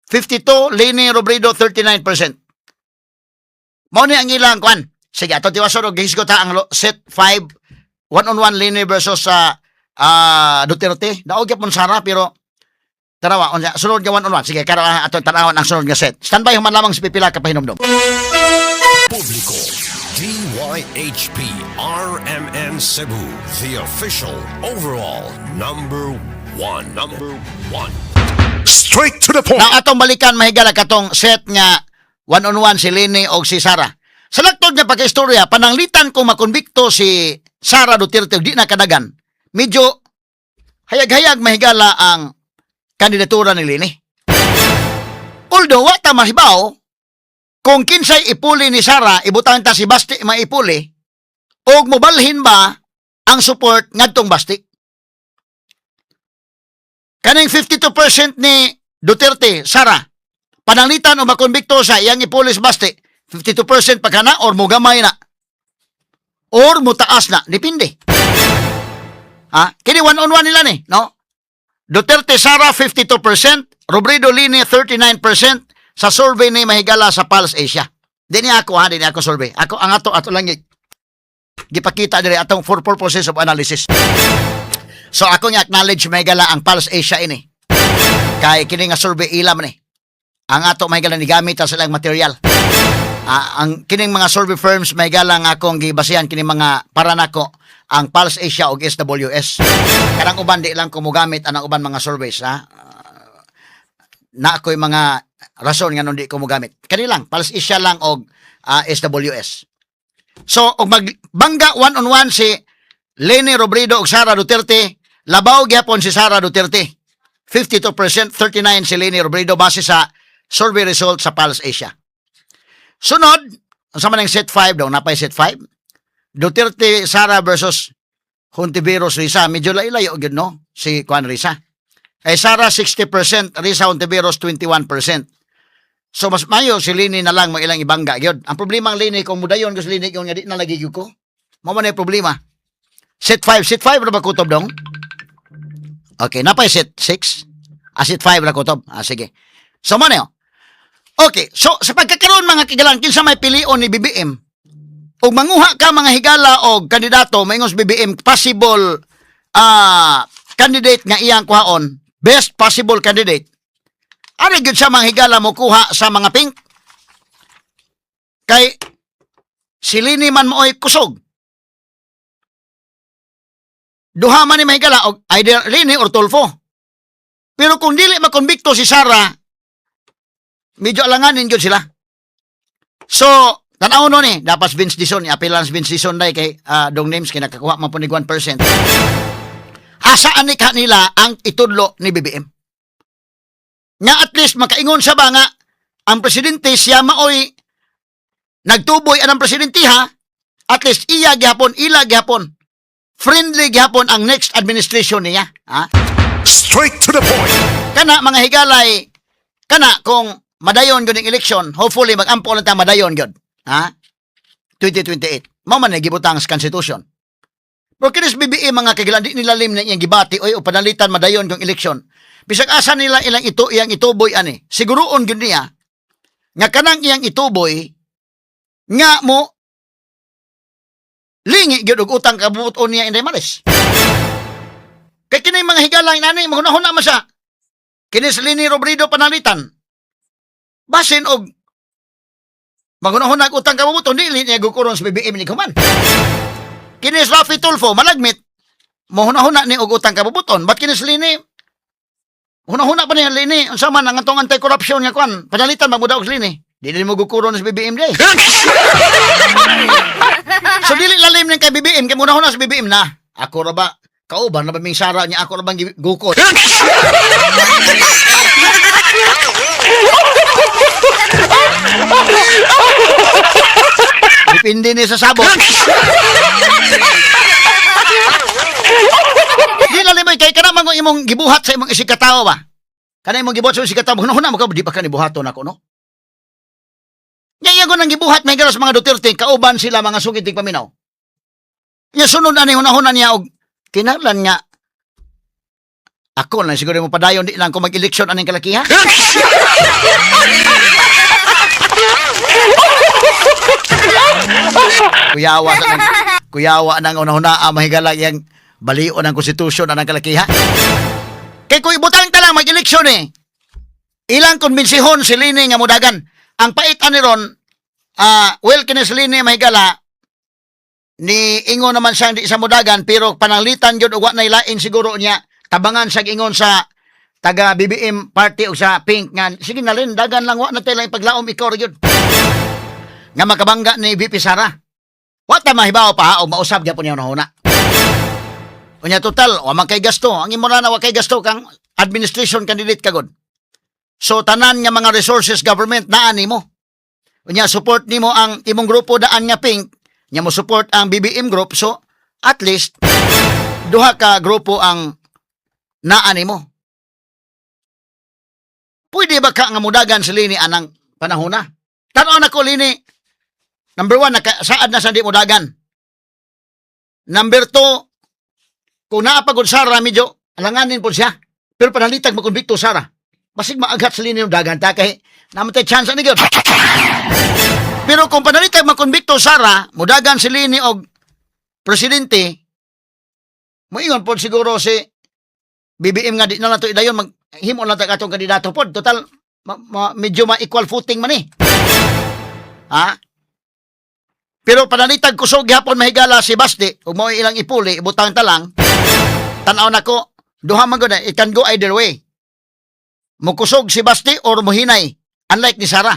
52, Leni Robredo 39%. Mao ni ang ilang kwan. Sige, ato tiwason og gihisgot ha ang set 5, one on one Leni versus sa Duterte. Daog gyapon Sara pero tanawa unsa sunod nga one on one. Sige, karon ato tanawon ang sunod nga set. Standby human lamang sa pipila ka pahinumdom. Publiko, DYHP RMN Cebu, the official overall number one. Number one. Straight to the point. Now atong balikan mahigala katong set nga one on one si Leni og si Sara. Sa laktod nga pagkaistorya, pananglitan kung makonbikto si Sara Duterte og di na kadagan, medyo hayag-hayag mahigala ang kandidatura ni Leni. Although, wa ta mahibaw kung kinsay ipuli ni Sara, ibutang ta si Basti maipuli, og mobalhin ba ang support ngadtong Basti. Kaning 52% ni Duterte, Sara, pananglitan o makonbikto sa iyang ipuli si Basti, 52% pa kana or mugamay na. Or mutaas na, depende. Ha? Kini one on one nila ni, no? Duterte Sara 52%, Robredo Leni 39% sa survey ni mahigala sa Pulse Asia. Di ni ako ha, di ni ako survey. Ako ang ato ato lang gipakita diri atong for purposes of analysis. So ako nga acknowledge mahigala ang Pulse Asia ini. Kay kini nga survey ila man ni. Ang ato mahigala ni gamit sa silang material. Ang kining mga survey firms mahigala nga akong gibasihan kini mga para nako Ang Pulse Asia og SWS. Kanang uban, di lang ko mogamit anang uban mga surveys, ha. Na ako'y mga rason nga di ko mogamit. Kani lang, Pulse Asia lang og SWS. So, og magbangga one on one si Leni Robredo og Sara Duterte, labaw gyapon si Sara Duterte. 52%, 39 si Leni Robredo base sa survey result sa Pulse Asia. Sunod, ang man ang set 5 daw, napay set 5. Duterte Sara versus Hontiveros Risa. Medyo layo-layo gyud, no? Si Juan Risa. Eh Sara 60%, Risa Hontiveros 21%. So mas mayo si Leni na lang mo ilang ibangga gyud. Ang problema ang Leni, kung mudayon ko si Leni yung nga di na lagi gyud ko. Mao man ay problema. Set 5, set 5 ra ba kutob, dong? Okay, napay set 6. Ah, set 5 ra kutob. Ah, sige. So man oh. Okay, so sa pagkakaroon, mga kigalan, kinsa may pilion ni BBM? Ug manguha ka, mga higala, og kandidato, maingon sa BBM, possible candidate nga iyang kuhaon, best possible candidate. Ari gyud siya, mga higala, mo kuha sa mga pink. Kay si Leni man mooy kusog. Duha man ni, mga higala, og either Leni or Tulfo. Pero kung dili makonbikto si Sara, medyo alanganin gyud sila. So, tanaw no ni, dapat Vince Dizon, i-apelan si Vince Dizon dai kay dong names kay nakakuha man po ni 1%. Asaan ni kanila ang itudlo ni BBM? Nga at least makaingon sa ba nga ang presidente siya maoy nagtuboy anang presidente, ha? At least iya gyapon, ila gyapon. Friendly gyapon ang next administration niya, ha? Straight to the point. Kana, mga higalay, kana kung madayon gyud ang election, hopefully magampo lang ta madayon gyud, ha? 2028. Mao man na gibutang sa constitution. Pero kinis BBM, mga kagilan, di nilalim na iyang gibati oy o panalitan madayon yung eleksyon. Bisag asa nila ilang ito iyang ituboy ani. Siguroon gyud niya nga kanang iyang ituboy nga mo lingi gyud og utang kabuoton niya Inday Maris. Kay kini, mga higala, nani mahuna-huna man siya. Kini si Leni Robredo panalitan. Basin og maghuna-huna og utang kabuoton, dili niya gukuron sa BBM ni human. Kini si Raffy Tulfo malagmit mohuna-huna ni og utang kabubuton. But kini si Leni, huna-huna pa niya Leni unsa man ang atong anti-corruption nga kwan, panalitan magmudaog si Leni. Dili mo gukuron sa BBM di. So dili lalim ning kay BBM kay muna-huna sa BBM na. Ako ra ba kauban na ba ming Sara niya, ako ra bang gukod? Depende ni sa sabot. Di lalim mo kay kana man kung imong gibuhat sa imong isig katawo ba. Kana imong gibuhat sa imong isig katawo, huna mo ka di pa ka ni buhaton ako, no? Nya iya ko nang gibuhat may sa mga Duterte, kauban sila mga sugid tig paminaw. Nya sunod ani hunahuna niya og kinahanglan nga ako lang siguro mo padayon, di lang ko mag-eleksyon aning kalakiha. Kuyawa sa nang kuyawa nang unahuna ang mahigala yang balion ang konstitusyon anang kalakiha. Kay kung ibutang ta lang mag-eleksyon eh. Ilang konbensihon si Leni nga mudagan. Ang pait ani ron, well, kini si Leni, mahigala, ni ingon naman siyang di sa mudagan pero pananglitan gyud og wa nay lain siguro niya tabangan sa ingon sa taga BBM party o sa Pink nga sige na rin, dagan lang, wa na tayo lang ipaglaom, ikaw ra gyud nga makabangga ni VP Sara. Wa ta mahibaw pa o mausab gyapon niya hunahuna. Unya total, wa man kay gasto. Ang imo na wa kay gasto kang administration candidate kagod. So tanan nga mga resources government naa nimo. Unya support nimo ang imong grupo daan nga Pink, nya mo support ang BBM group, so at least duha ka grupo ang naa nimo. Pwede ba ka nga mudagan si Leni anang panahon na? Tanaw na ko Leni. Number one, naka, saad na sa di mudagan. Number two, kung naa pagod Sara, medyo alanganin po siya. Pero panalitag makonbikto Sara. Basig maaghat sa Leni ng dagan ta kay namatay chance ani gyud. Pero kung panalitag makonbikto Sara, mudagan si Leni og presidente, moingon po siguro si BBM nga di na lang to idayon, maghimo lang ta atong kandidato pod. Total medyo ma-equal footing man eh. Ha? Pero panalitag kusog gihapon, mahigala, si Basti, ug mao ilang ipuli, ibutang ta lang. Tan-aw nako, duha man gud na, it can go either way. Mukusog si Basti or muhinay, unlike ni Sara.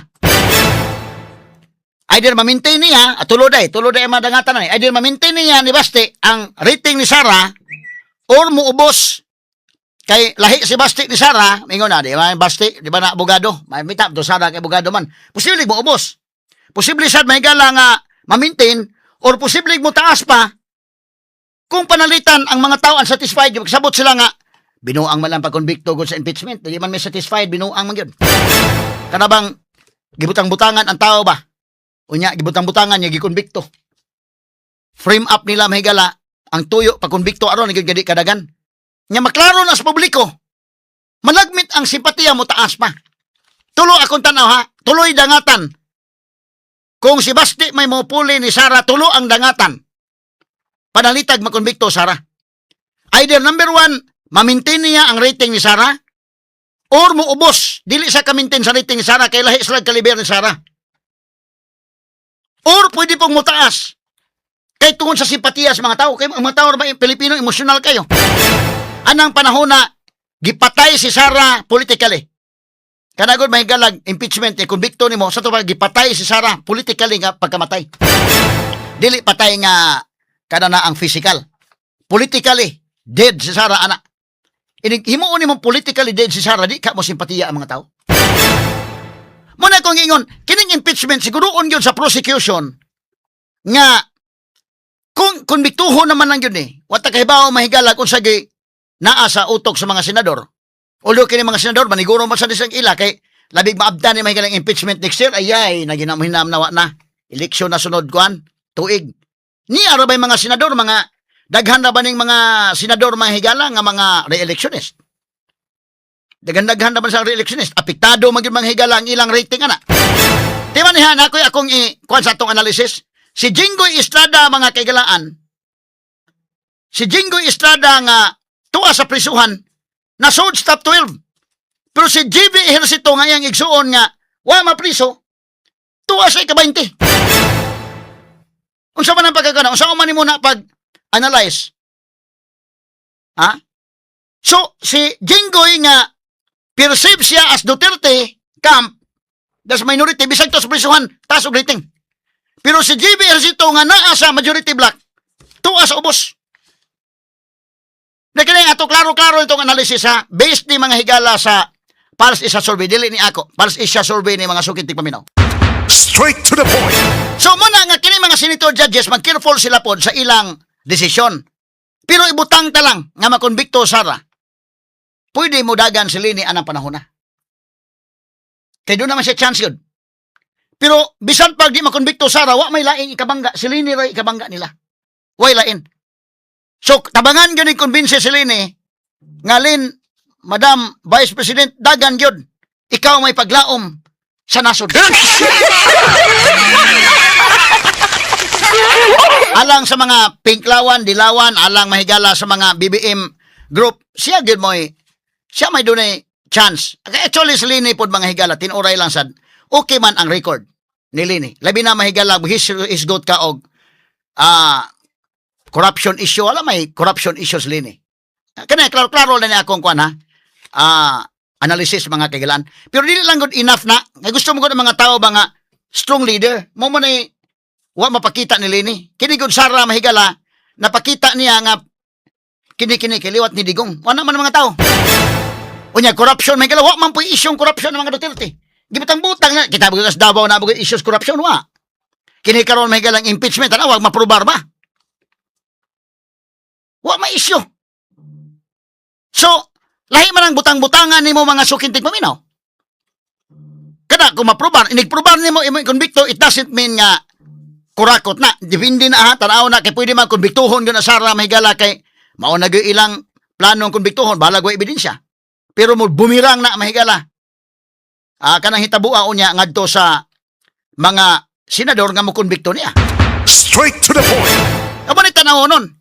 Either ma-maintain niya, at tulo day madangatan na, either ma-maintain niya ni Basti ang rating ni Sara or muubos kay lahi si Basti ni Sara. Mingon na, di ba, Basti, di ba na abogado? May mitap do Sara kay abogado man. Posible mo ubos. Posible sad, mahigala, nga ma-maintain or posible mo taas pa kung panalitan ang mga tao unsatisfied, sabot sila nga binuang man lang pagkonbikto gud sa impeachment, di man may satisfied, binuang man gyud. Kana bang gibutang-butangan ang tao ba? Unya gibutang-butangan niya gikonbikto. Frame up nila, mahigala, ang tuyo pagkonbikto aron gyud gadi kadagan. Nya maklaro na sa publiko. Malagmit ang simpatiya mo taas pa. Tulo akong tanaw ha, tuloy dangatan. Kung si Basti may mopuli ni Sara, tulo ang dangatan. Panalitag makonbikto Sara. Either number one, ma-maintain niya ang rating ni Sara, or muubos, dili sa ka-maintain sa rating ni Sara, kay lahi sila kaliber ni Sara. Or pwede pong mutaas. Kay tungod sa simpatiya sa mga tao, kay ang mga tao ba Pilipino, emosyonal kayo. Anang panahon na gipatay si Sara politically. Kanagod, mahigalag, impeachment eh, convicto nimo sa to, gipatay si Sara politically nga pagkamatay. Dili patay nga kada na ang physical. Politically dead si Sara ana. Inig himuon nimo politically dead si Sara, di ka mo simpatiya ang mga tao. Muna kong ingon, kining impeachment siguroon gyud sa prosecution nga kung konbiktuhon naman lang yun eh. Wa ta kahibaw, mahigalag, kung sagi naa sa utok sa mga senador. Although kini mga senador, maniguro man sa disang ila kay labig maabdan ni mahigalang impeachment next year, ayay, naginamhinam na wa na. Eleksyon na sunod kuan, tuig. Ni ara ba'y mga senador, mga daghan na ba ning mga senador, mga higala, nga mga re-electionist? Daghan-daghan na ba sa re-electionist? Apektado man gyud, mga higala, ang ilang rating ana. Di man niya, ako'y akong i kuan sa atong analysis. Si Jinggoy Estrada, mga kaigalaan, si Jinggoy Estrada nga tuwa sa prisuhan, nasod sa top 12. Pero si JV Ejercito nga iyang igsuon nga wa mapriso, tuwa sa ika-20. Unsa man ang pagkakana? Unsa man nimo na pag analyze? Ha? So, si Jinggoy nga perceive siya as Duterte camp, das minority, bisag to sa prisuhan, taas og rating. Pero si JV Ejercito nga naa sa majority block, tuwa sa ubos. Na kini ato klaro-klaro itong analysis ha, based ni, mga higala, sa Pulse Asia survey, dili ni ako. Pulse Asia survey ni mga sukit paminaw. Straight to the point. So muna nga kini mga senator judges, mag-careful sila pod sa ilang desisyon. Pero ibutang ta lang nga makonbikto Sara. Pwede mo dagan si Leni anang panahon na. Kay doon naman siya chance yun. Pero bisan pag di makonbikto Sara, wa may laing ikabangga. Si Leni ra ikabangga nila. Way lain. So tabangan gyud ni convince si Leni nga, "Lin, Madam Vice President, dagan gyud. Ikaw may paglaom sa nasod." Alang sa mga pinklawan, dilawan, alang, mahigala, sa mga BBM group, siya gyud mo'y siya may dunay chance. Actually, si Leni pod, mga higala, tinuray lang sad. Okay man ang record ni Leni. Labi na, mahigala, hisgot ka og corruption issue. Wala may corruption issues Leni. Kani klaro-klaro na niya akong kuan ha. Analysis, mga kaigalaan. Pero dili lang good enough na. Nga gusto mo gud ang mga tao ba nga strong leader. Mo mo na wa mapakita ni Leni. Kini gud Sara, mahigala, napakita niya nga kini kini kiliwat ni Digong. Wala man ang mga tao. Unya corruption, mahigala, wa man po isyong corruption ng mga Duterte. Gibutang-butang na kita sa Davao na mga issues corruption wa. Kini karon, mahigala, ang impeachment ana wag maprobar ba? Wa may issue. So, lahi man ang butang-butangan nimo, mga sukintig paminaw. Kada kung maprobar, inigprobar nimo imo konbikto, it doesn't mean nga kurakot na. Depende na ha, tanaw na kay pwede man konbiktuhon yun na Sara, mahigala, kay mao na gyud ilang planong konbiktuhon, balag wa ebidensya. Pero mo bumirang na, mahigala. Kanang hitabua unya ngadto sa mga senador nga mo konbikto niya. Straight to the point. Amo ni tanaw nun.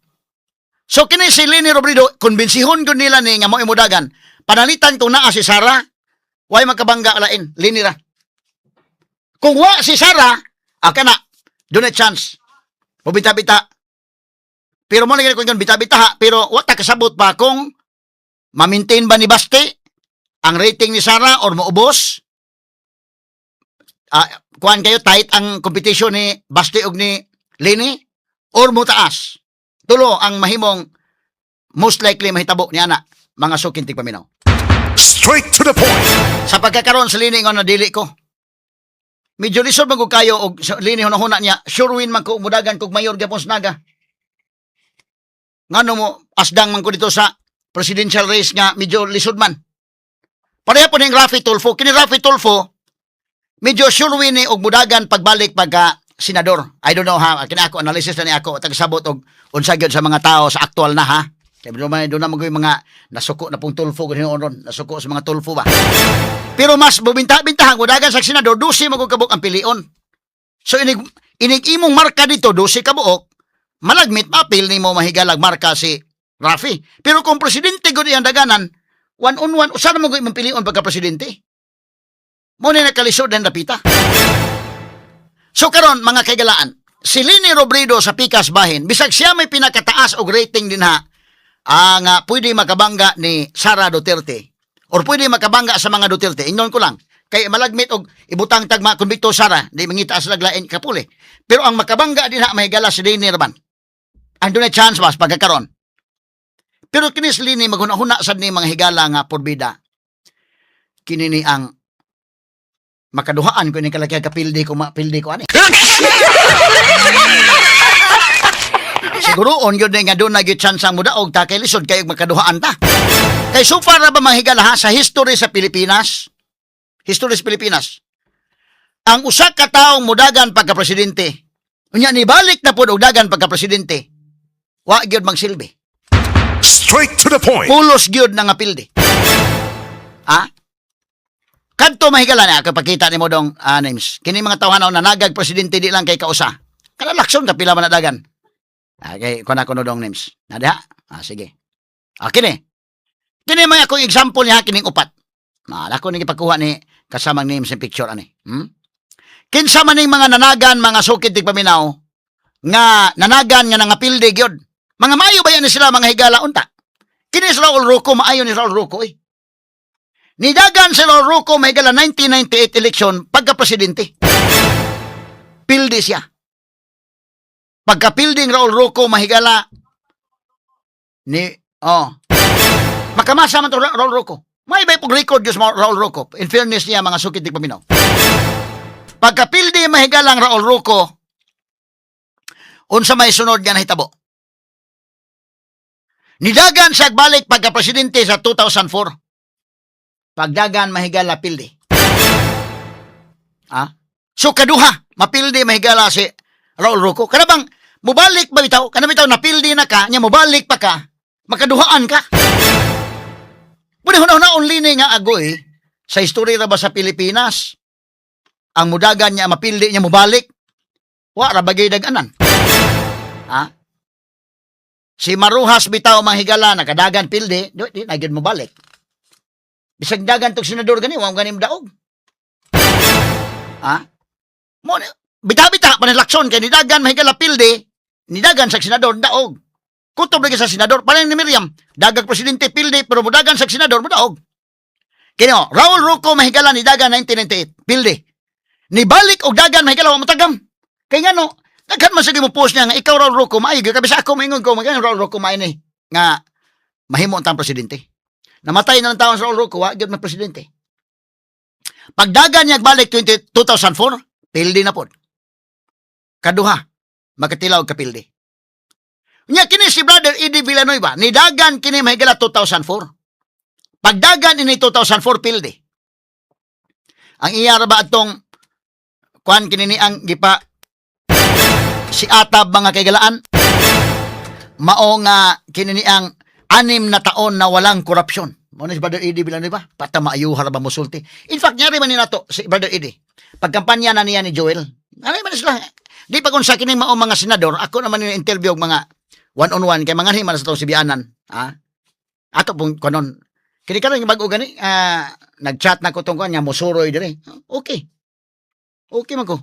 So kini si Leni Robredo, konbensihon gyud nila ni nga mo imudagan. Panalitan kung naa si Sara, way magkabangga lain, Leni ra. Kung wa si Sara, kana, doon na chance. Mubita-bita. Pero mo lagi ko ingon bita-bita ha, pero wa ta kasabot pa kung ma-maintain ba ni Baste ang rating ni Sara or moubos. Kuan kayo, tight ang competition ni Baste og ni Leni or mo taas. Tulo ang mahimong most likely mahitabo ni ana, mga suking tigpaminaw. Straight to the point. Sa pagkakaroon sa Leni nga dili ko. Medyo lisod man gud kayo og sa Leni hunahuna niya, sure win man ko, mudagan kog mayor gyapon sa Naga. Ngano mo asdang man ko dito sa presidential race nga medyo lisod man? Pareha po ning Raffy Tulfo. Kini Raffy Tulfo, medyo sure win ni og mudagan pagbalik pagka senador. I don't know ha, kini ako analysis na ni ako tagsabot og unsa gyud sa mga tao sa aktual na ha. Kay doon man doon na man mga nasuko na pong Tulfo gud hinuon ron, nasuko sa mga Tulfo ba. Pero mas bubinta-bintahan mudagan sa senador, 12 man gud kabuok ang pilion. So inig inig imong marka dito 12 ka buok, malagmit mapil nimo mahigalag marka si Raffy. Pero kung presidente gud iyang daganan, one on one, usa na mo gud imong pilion pagka presidente. Mo ni nakalisod ang dapita. So karon, mga kaigalaan, si Leni Robredo sa pikas bahin, bisag siya may pinakataas og rating din ha, ang pwede makabangga ni Sara Duterte or pwede makabangga sa mga Duterte. Ingnon ko lang, kay malagmit og ibutang tagma konbikto Sara, di mangita sa laglain kapuli. Pero ang makabangga din ha, mahigala si Leni raman. Ang dunay chance mas pagkakaron. Pero kini si Leni maghuna-huna sad ni, mga higala, nga porbida. Kini ni ang makaduhaan ko ni kalaki kapildi ko, mapildi ko ani. Siguro on yun nga doon na gyud chance ang mudaog ta kay lisod kay makaduhaan ta. Kay so far ra ba, mga higala ha, sa history sa Pilipinas, history sa Pilipinas, ang usa ka taong mudagan pagka presidente, unya nibalik na pod og dagan pagka presidente, wa gyud magsilbi. Straight to the point. Pulos gyud na nga pildi. Ha? Kadto, mahigala na kapakita nimo dong names. Kini mga tawhanaw na nagag presidente di lang kay kausa. Kada Lacson kapila man na dagan. Okay, kuha na ko no dong names. Na diha? Ah, sige. Ah, kini. Kini may akong example niya kining upat. Maala ko ni gipakuha ni kasamang names and picture ani. Kinsa man ning mga nanagan, mga sukid tigpaminaw, nga nanagan nga nangapildi gyud? Mga maayo ba yan ni sila, mga higala, unta? Kini si Raul Roco, maayo ni Raul Roco eh. Nidagan si Raul Roco, mahigala, 1998 election pagka-presidente. Pildi siya. Pagka-pilding Raul Roco, mahigala, ni oh makamasa man to Raul Roco. May bay pog record gyud sa Raul Roco. In fairness niya, mga sukid tigpaminaw. Pagkapildi, mahigalang Raul Roco, unsa may sunod nga nahitabo? Nidagan siya balik pagka-presidente sa 2004. Pagdagan, mahigala, pildi. Ah? So kaduha, mapildi, mahigala, si Raul Roco. Kana bang mubalik ba bitaw? Kana bitaw napildi na ka, nya mubalik pa ka, makaduhaan ka. Pwede huna-huna only ni nga agoy sa istorya ra ba sa Pilipinas? Ang mudagan niya mapildi niya mubalik. Wa ra bagay daganan. Ha? Si Marujas bitaw, manghigala, nakadagan pildi, di, di na gyud mobalik. Bisag dagan tog senador gani, wa gani daog. Ha? Mo bita-bita pa ni Lacson kay nidagan, mahigala, pildi, nidagan sa senador daog. Kutob lagi sa senador, parang ni Miriam, dagag presidente pildi pero mudagan sa senador modaog. Kini oh, Raul Roco, mahigala, nidagan 1998, pildi. Nibalik og dagan, mahigala, wa motagam. Kay ngano, daghan man sige mo post niya nga ikaw Raul Roco maayo gyud kabisa ako maingon ko magano Raul Roco maayo ni nga mahimo ang presidente. Namatay na lang taon sa Raul Roco, wa gyud man presidente. Pagdagan niya balik 20, 2004, pildi na pod. Kaduha, makatilaw kapildi. Nya kini si Brother Eddie Villanueva, nidagan kini, mahigala, 2004. Pagdagan ini 2004, pildi. Ang iya ra ba atong kuan kini ni ang gipa si Atab, mga kaigalaan, mao nga kini ni ang 6 na taon na walang korupsyon. Mo ni si Brother Eddie Villanueva, pata maayuha ra ba mosulti. In fact, nyari man ni nato si Brother Eddie. Pagkampanya na niya ni Joel, ano man sila. Di pa kung sa kini mao mga senador, ako naman ni interview og mga one on one kay mga man sa tong sibianan, ha? Ato pong kanon. Kini karon yung bago gani, nag-chat na ko tong kuan niya mosuroy dire. Okay. Okay man ko.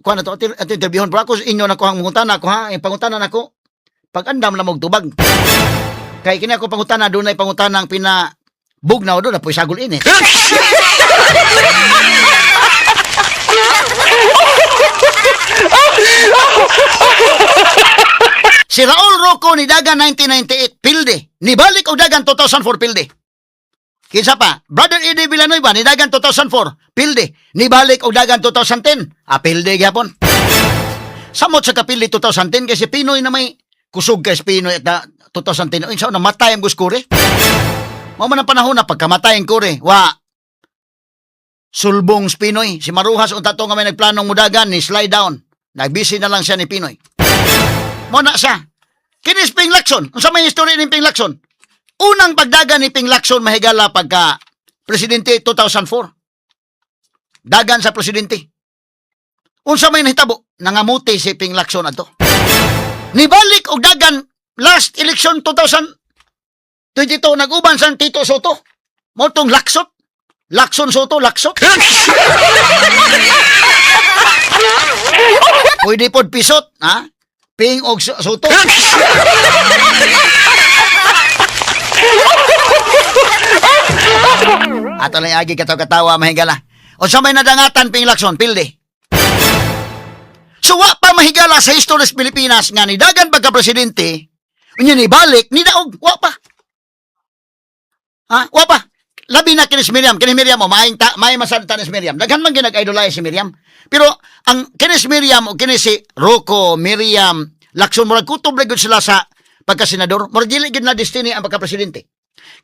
kuan na to, ato interviewon. Pero ako inyo na ko ang mangutana ko ha, ang pangutana nako pag-andam lang og tubag. Kay kini ako pangutana, dunay pangutana ang pina bugnaw do na po'y sagol ini. Si Raul Roco ni dagan 1998 pilde. Nibalik og dagan 2004 pilde. Kinsa pa? Brother Eddie Villanueva ni dagan 2004 pilde. Nibalik og dagan 2010. Ah, pilde gyapon. Samot sa kapilde 2010 kay si Pinoy na may kusog kay si Pinoy at na 2010. Uy, sa namatay ang guskure. Mao man ang panahon na pagkamatay ang kure. Wa sulbong si Pinoy. Si Marujas unta to nga may nagplanong mudagan ni slide down. Nagbisi na lang siya ni Pinoy. Mo na siya. Kini si Ping Lacson. Unsa may history ni Ping Lacson? Unang pagdagan ni Ping Lacson, mahigala, pagka presidente 2004. Dagan sa presidente. Unsa may nahitabo? Nangamuti si Ping Lacson adto. Nibalik og dagan last election 2022, nag-uban sa Tito Sotto. Mao tong Laksot. Lacson Sotto, Laksot. Pwede pod pisot, ha? Ping og Sotto. Ato lang agi katawa-katawa, mahigala. O sa may nadangatan Ping Lacson, pilde. So wa pa mahigala sa history sa Pilipinas nga nidagan pagka-presidente, unya ni balik, ni daog, wa pa. Ha? Wa pa. Labi na kinis Miriam, kinis Miriam mo, maayong ta, maay masanta ni Miriam. Daghan man ginag-idolize si Miriam. Pero ang kinis Miriam o kinis si Roco, Miriam, Lacson, murag kutob lang gyud sila sa pagka-senador. Murag dili gyud na destiny ang pagka-presidente.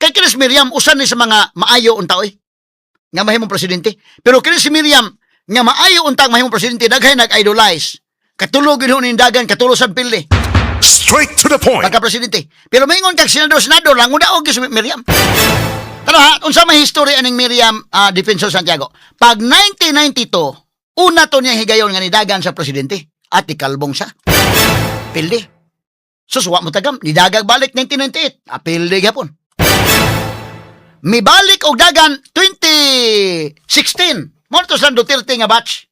Kay kinis Miriam, usan ni sa mga maayo unta oy nga mahimong presidente. Pero kinis si Miriam nga maayo untang mahimong presidente, daghay nag-idolize. Katulog gyud ni dagan, katulo sa pilde Straight to the point. Pagka-presidente. Pero maingon kag senador, senador lang, una og si Miriam. Tara ha, unsa may history aning Miriam Defensor Santiago? Pag 1992, una to niya higayon nga nidagan sa presidente at ikalbong siya. Pildi. Suswa mo tagam, nidagag balik 1998. Apildi gyapon. Mibalik og dagan 2016. Mo to sa Duterte nga batch.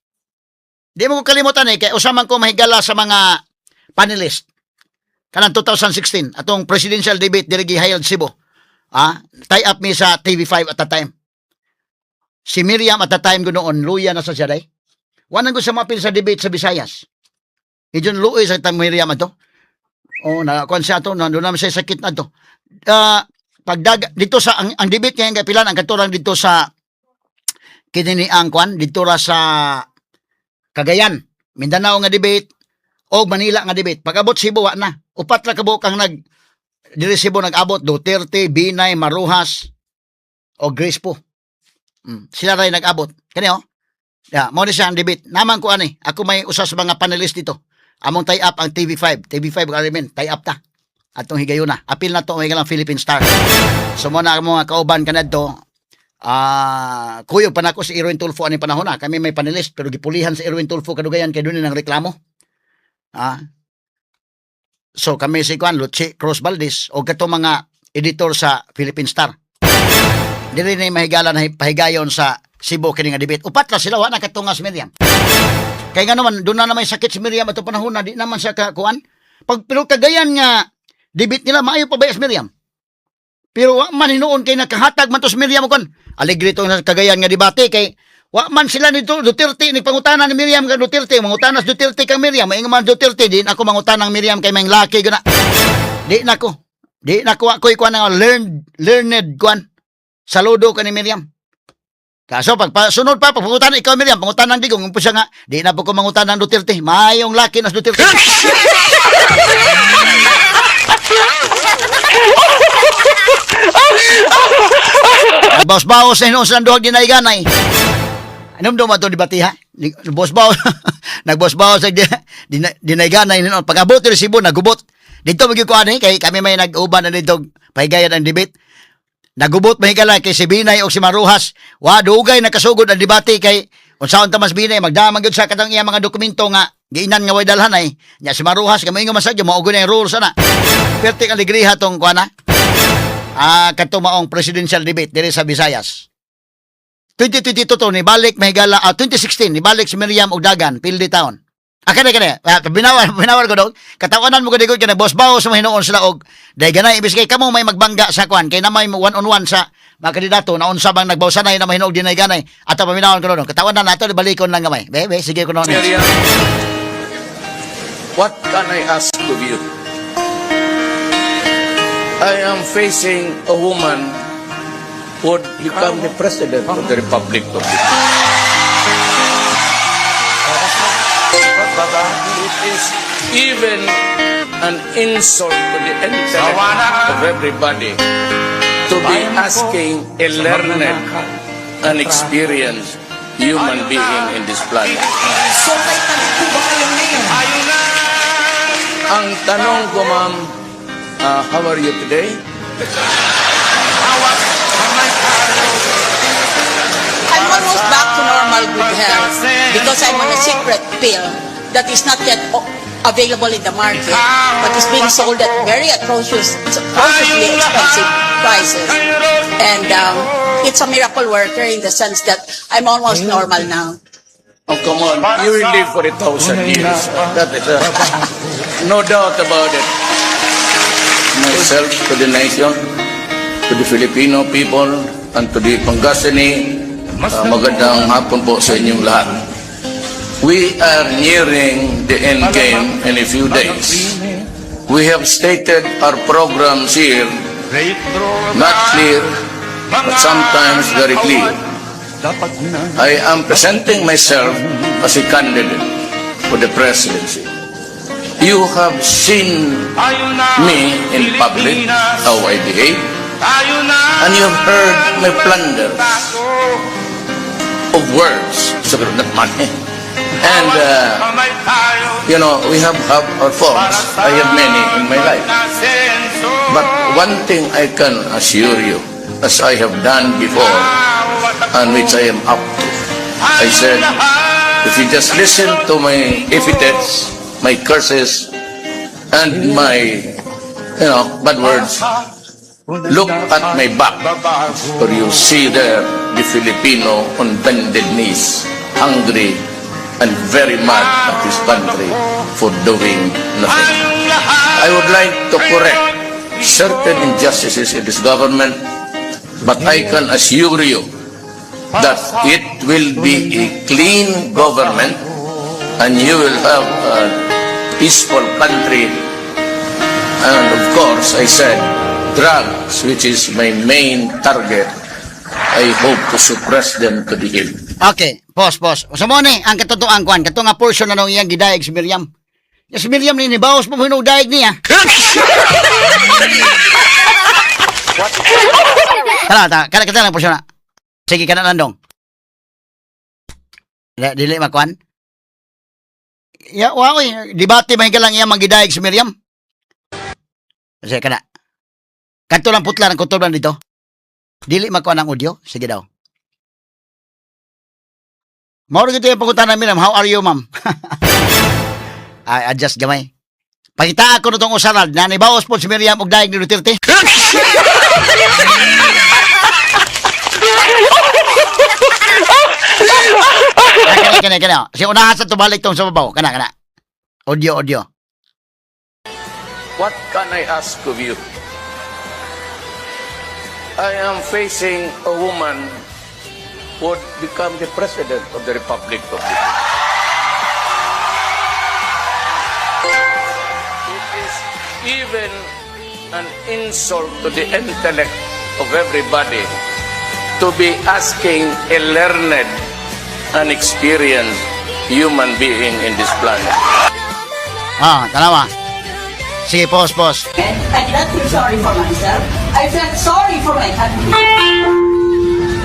Di mo ko kalimutan eh, kay usaman ko mahigala sa mga panelist kanang 2016 atong presidential debate diri gihayag Cebu. Ah, tie up mi sa TV5 at that time. Si Miriam at that time ganoon luya na sa siya day. Wa nang sa mapil sa debate sa Visayas. Idyon luoy sa tang Miriam ato. Oh, na kuan siya ato, nandun naman siya sakit na to. Ah, pagdag dito sa ang debate ngayon kapilan ang katurang dito sa kini ni ang kuan dito ra sa Cagayan, Mindanao nga debate o Manila nga debate. Pag-abot Cebu, wa na. Upat ra ka buok ang nag diri Cebu nag-abot: Duterte, Binay, Marujas o Grace po. Sila ray nag-abot. Kani oh. Ya, mo ni siya ang debate. Naman ko ani, ako may usa sa mga panelist dito. Among tie up ang TV5. TV5 RMN, tie up ta. Atong higayuna. Apil na to ang higalang Philippine Star. So mo na ang mga kauban kanadto. Ah, kuyog pa nako si Erwin Tulfo ani panahon na. Kami may panelist pero gipulihan si Erwin Tulfo kadugayan kay dunay nang reklamo. Ah. So kami si Juan Luchi Cruz Valdez o kato mga editor sa Philippine Star. Dili na mahigala na pahigayon sa Cebu kini nga debate. Upat ra sila, wa na katunga si Miriam. Kay nga naman doon na naman sakit si Miriam ato panahon na di naman siya kakuan. Pag pero kagayan nga debate nila maayo pa ba si Miriam? Pero wa man hinuon kay nakahatag man to si Miriam kon. Alegre to sa Cagayan nga debate kay wa man sila ni Duterte ni pangutana ni Miriam kang Duterte, mangutana si Duterte kang Miriam, maingon man Duterte, di na ako mangutana ang Miriam kay may laki guna. Di na ko. Di na ko ako'y kuan nga learned learned kuan. Saludo ka ni Miriam. Kaso pag sunod pa pag pangutana ikaw Miriam, pangutana ang Digong, umpisa nga di na po ko mangutana ang Duterte. Maayong laki na si Duterte. Baos-baos na hinuon silang duhag dinayganay. Anong doon ito debate ha? Boss-baos. Nag-boss-baos sa dinayganay hinuon. Pag-abot ng resibo, nagubot. Dito magyud ko ani kay kami may nag-uban na dito pahigayan ang debate. Nagubot mahigala kay si Binay o si Marujas. Wa dugay nakasugod ang debate kay unsaon ta mas Binay magdamag gyud sa katong iya mga dokumento nga giinan nga way dalhanay. Nya si Marujas kay moingon man sa mao gyud ang rules ana. Perti alegriha tong kuan ha. Ah, kadto maong presidential debate diri sa Visayas. 2022 to nibalik, mahigala, 2016 nibalik si Miriam og dagan pildi taon. Ah, kani kani. Ah, binawar binawar ko dong. Katawanan mo gud kay boss bawo sa mahinuon sila og dayganay imbis kay kamo may magbangga sa kwan kay na may one on one sa mga kandidato na unsa bang nagbawsanay na mahinuog dinayganay at paminawon ko dong. Katawanan nato, balikon lang gamay. Be, be, sige ko noon. Miriam, what can I ask of you? I am facing a woman who would become the president of the Republic of the It is even an insult to the intellect of everybody to be asking a learned and experienced human being in this planet. So kay tanong po ba kayo ngayon? Ang tanong ko, ma'am, how are you today? I'm almost back to normal good health because I'm on a secret pill that is not yet available in the market but is being sold at very atrocious, atrociously expensive prices. And it's a miracle worker in the sense that I'm almost normal now. Oh, come on. You will live for 1,000 years. That is no doubt about it. Myself to the nation, to the Filipino people, and to the Pangasinan, magandang hapon po sa inyong lahat. We are nearing the end game in a few days. We have stated our programs here, not clear, but sometimes very clear. I am presenting myself as a candidate for the presidency. You have seen me in public, how I behave, and you have heard my plunders of words, so not money. And we have our faults. I have many in my life. But one thing I can assure you, as I have done before, and which I am up to, I said, if you just listen to my epithets, my curses, and my bad words, look at my back, or you see there the Filipino on bended knees, hungry and very mad at his country for doing nothing. I would like to correct certain injustices in this government, but I can assure you that it will be a clean government and you will have a peaceful country. And of course, I said, drugs, which is my main target, I hope to suppress them to the hill. Okay, pause, pause. So mo ni ang katotoang kwan, kato nga portion na nung iyang gidayeg si Miriam. Ya, si Miriam ni nibawas pa mo hinuog dayeg niya. Tara, tara, kada kada lang portion na. Sige, kana lang dong. Dili, dili makuan. Ya, wa oy, debate man lang iya manggidayeg si Miriam. Sige, kana. Kadto lang putla ng kutob lang dito. Dili makuan ang audio. Sige daw. Mao gito yung pangutana, Miriam. How are you, ma'am? Ay, adjust gamay. Pakita ako na itong usaral na nibawas po si Miriam og daig ni Duterte. Ah, kani, kani, kani. Si unahan sa tubalik tong sa babaw. Kana, kana. Audio, audio. What can I ask of you? I am facing a woman who would become the president of the Republic of the It is even an insult to the intellect of everybody to be asking a learned and experienced human being in this planet. Ah, tanawa. Sige, pause, pause. I did not feel sorry for myself. I felt sorry for my country.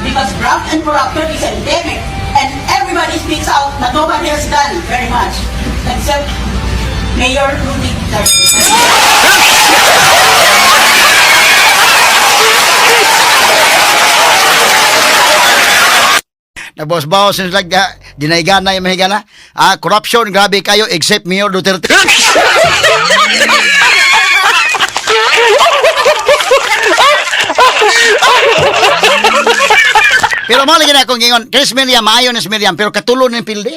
Because graft and corruption is endemic. And everybody speaks out that nobody has done very much. Except Mayor Rudy Duterte. Nagbawas-bawas sila uh, dinaigana yung mahigana. Ah, corruption, grabe kayo, except Mayor Duterte. Pero mo lagi na akong gingon, Chris Miriam, maayo ni si Miriam, pero katulo ni pildi.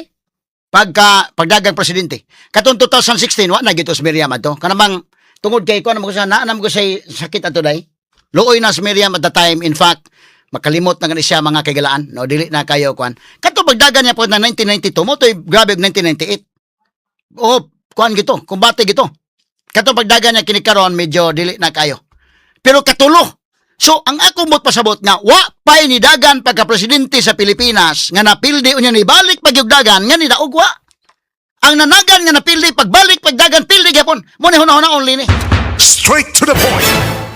Pagka pagdagang presidente. Katong 2016, wa na gito si Miriam ato. Kanamang tungod kay ko ano mo sa naanam ko say sakit ato day. Luoy na si Miriam at the time. In fact, makalimot na gani siya, mga kaigalaan. No, dili na kayo kuan. Kato pagdagan niya po na 1992, mo to'y grabe og 1998. Oh, kuan gito, kumbate gito. Kato pagdagan niya kini karon medyo dili na kayo. Pero katulo. So, ang akong mot pasabot nga, wa pa'y nidagan pagka presidente sa Pilipinas nga napildi unya ni balik pagyugdagan nga nidaog, wa. Ang nanagan nga napildi pagbalik pagdagan pildi gyapon. Mo ni hunahuna only ni. Straight to the point.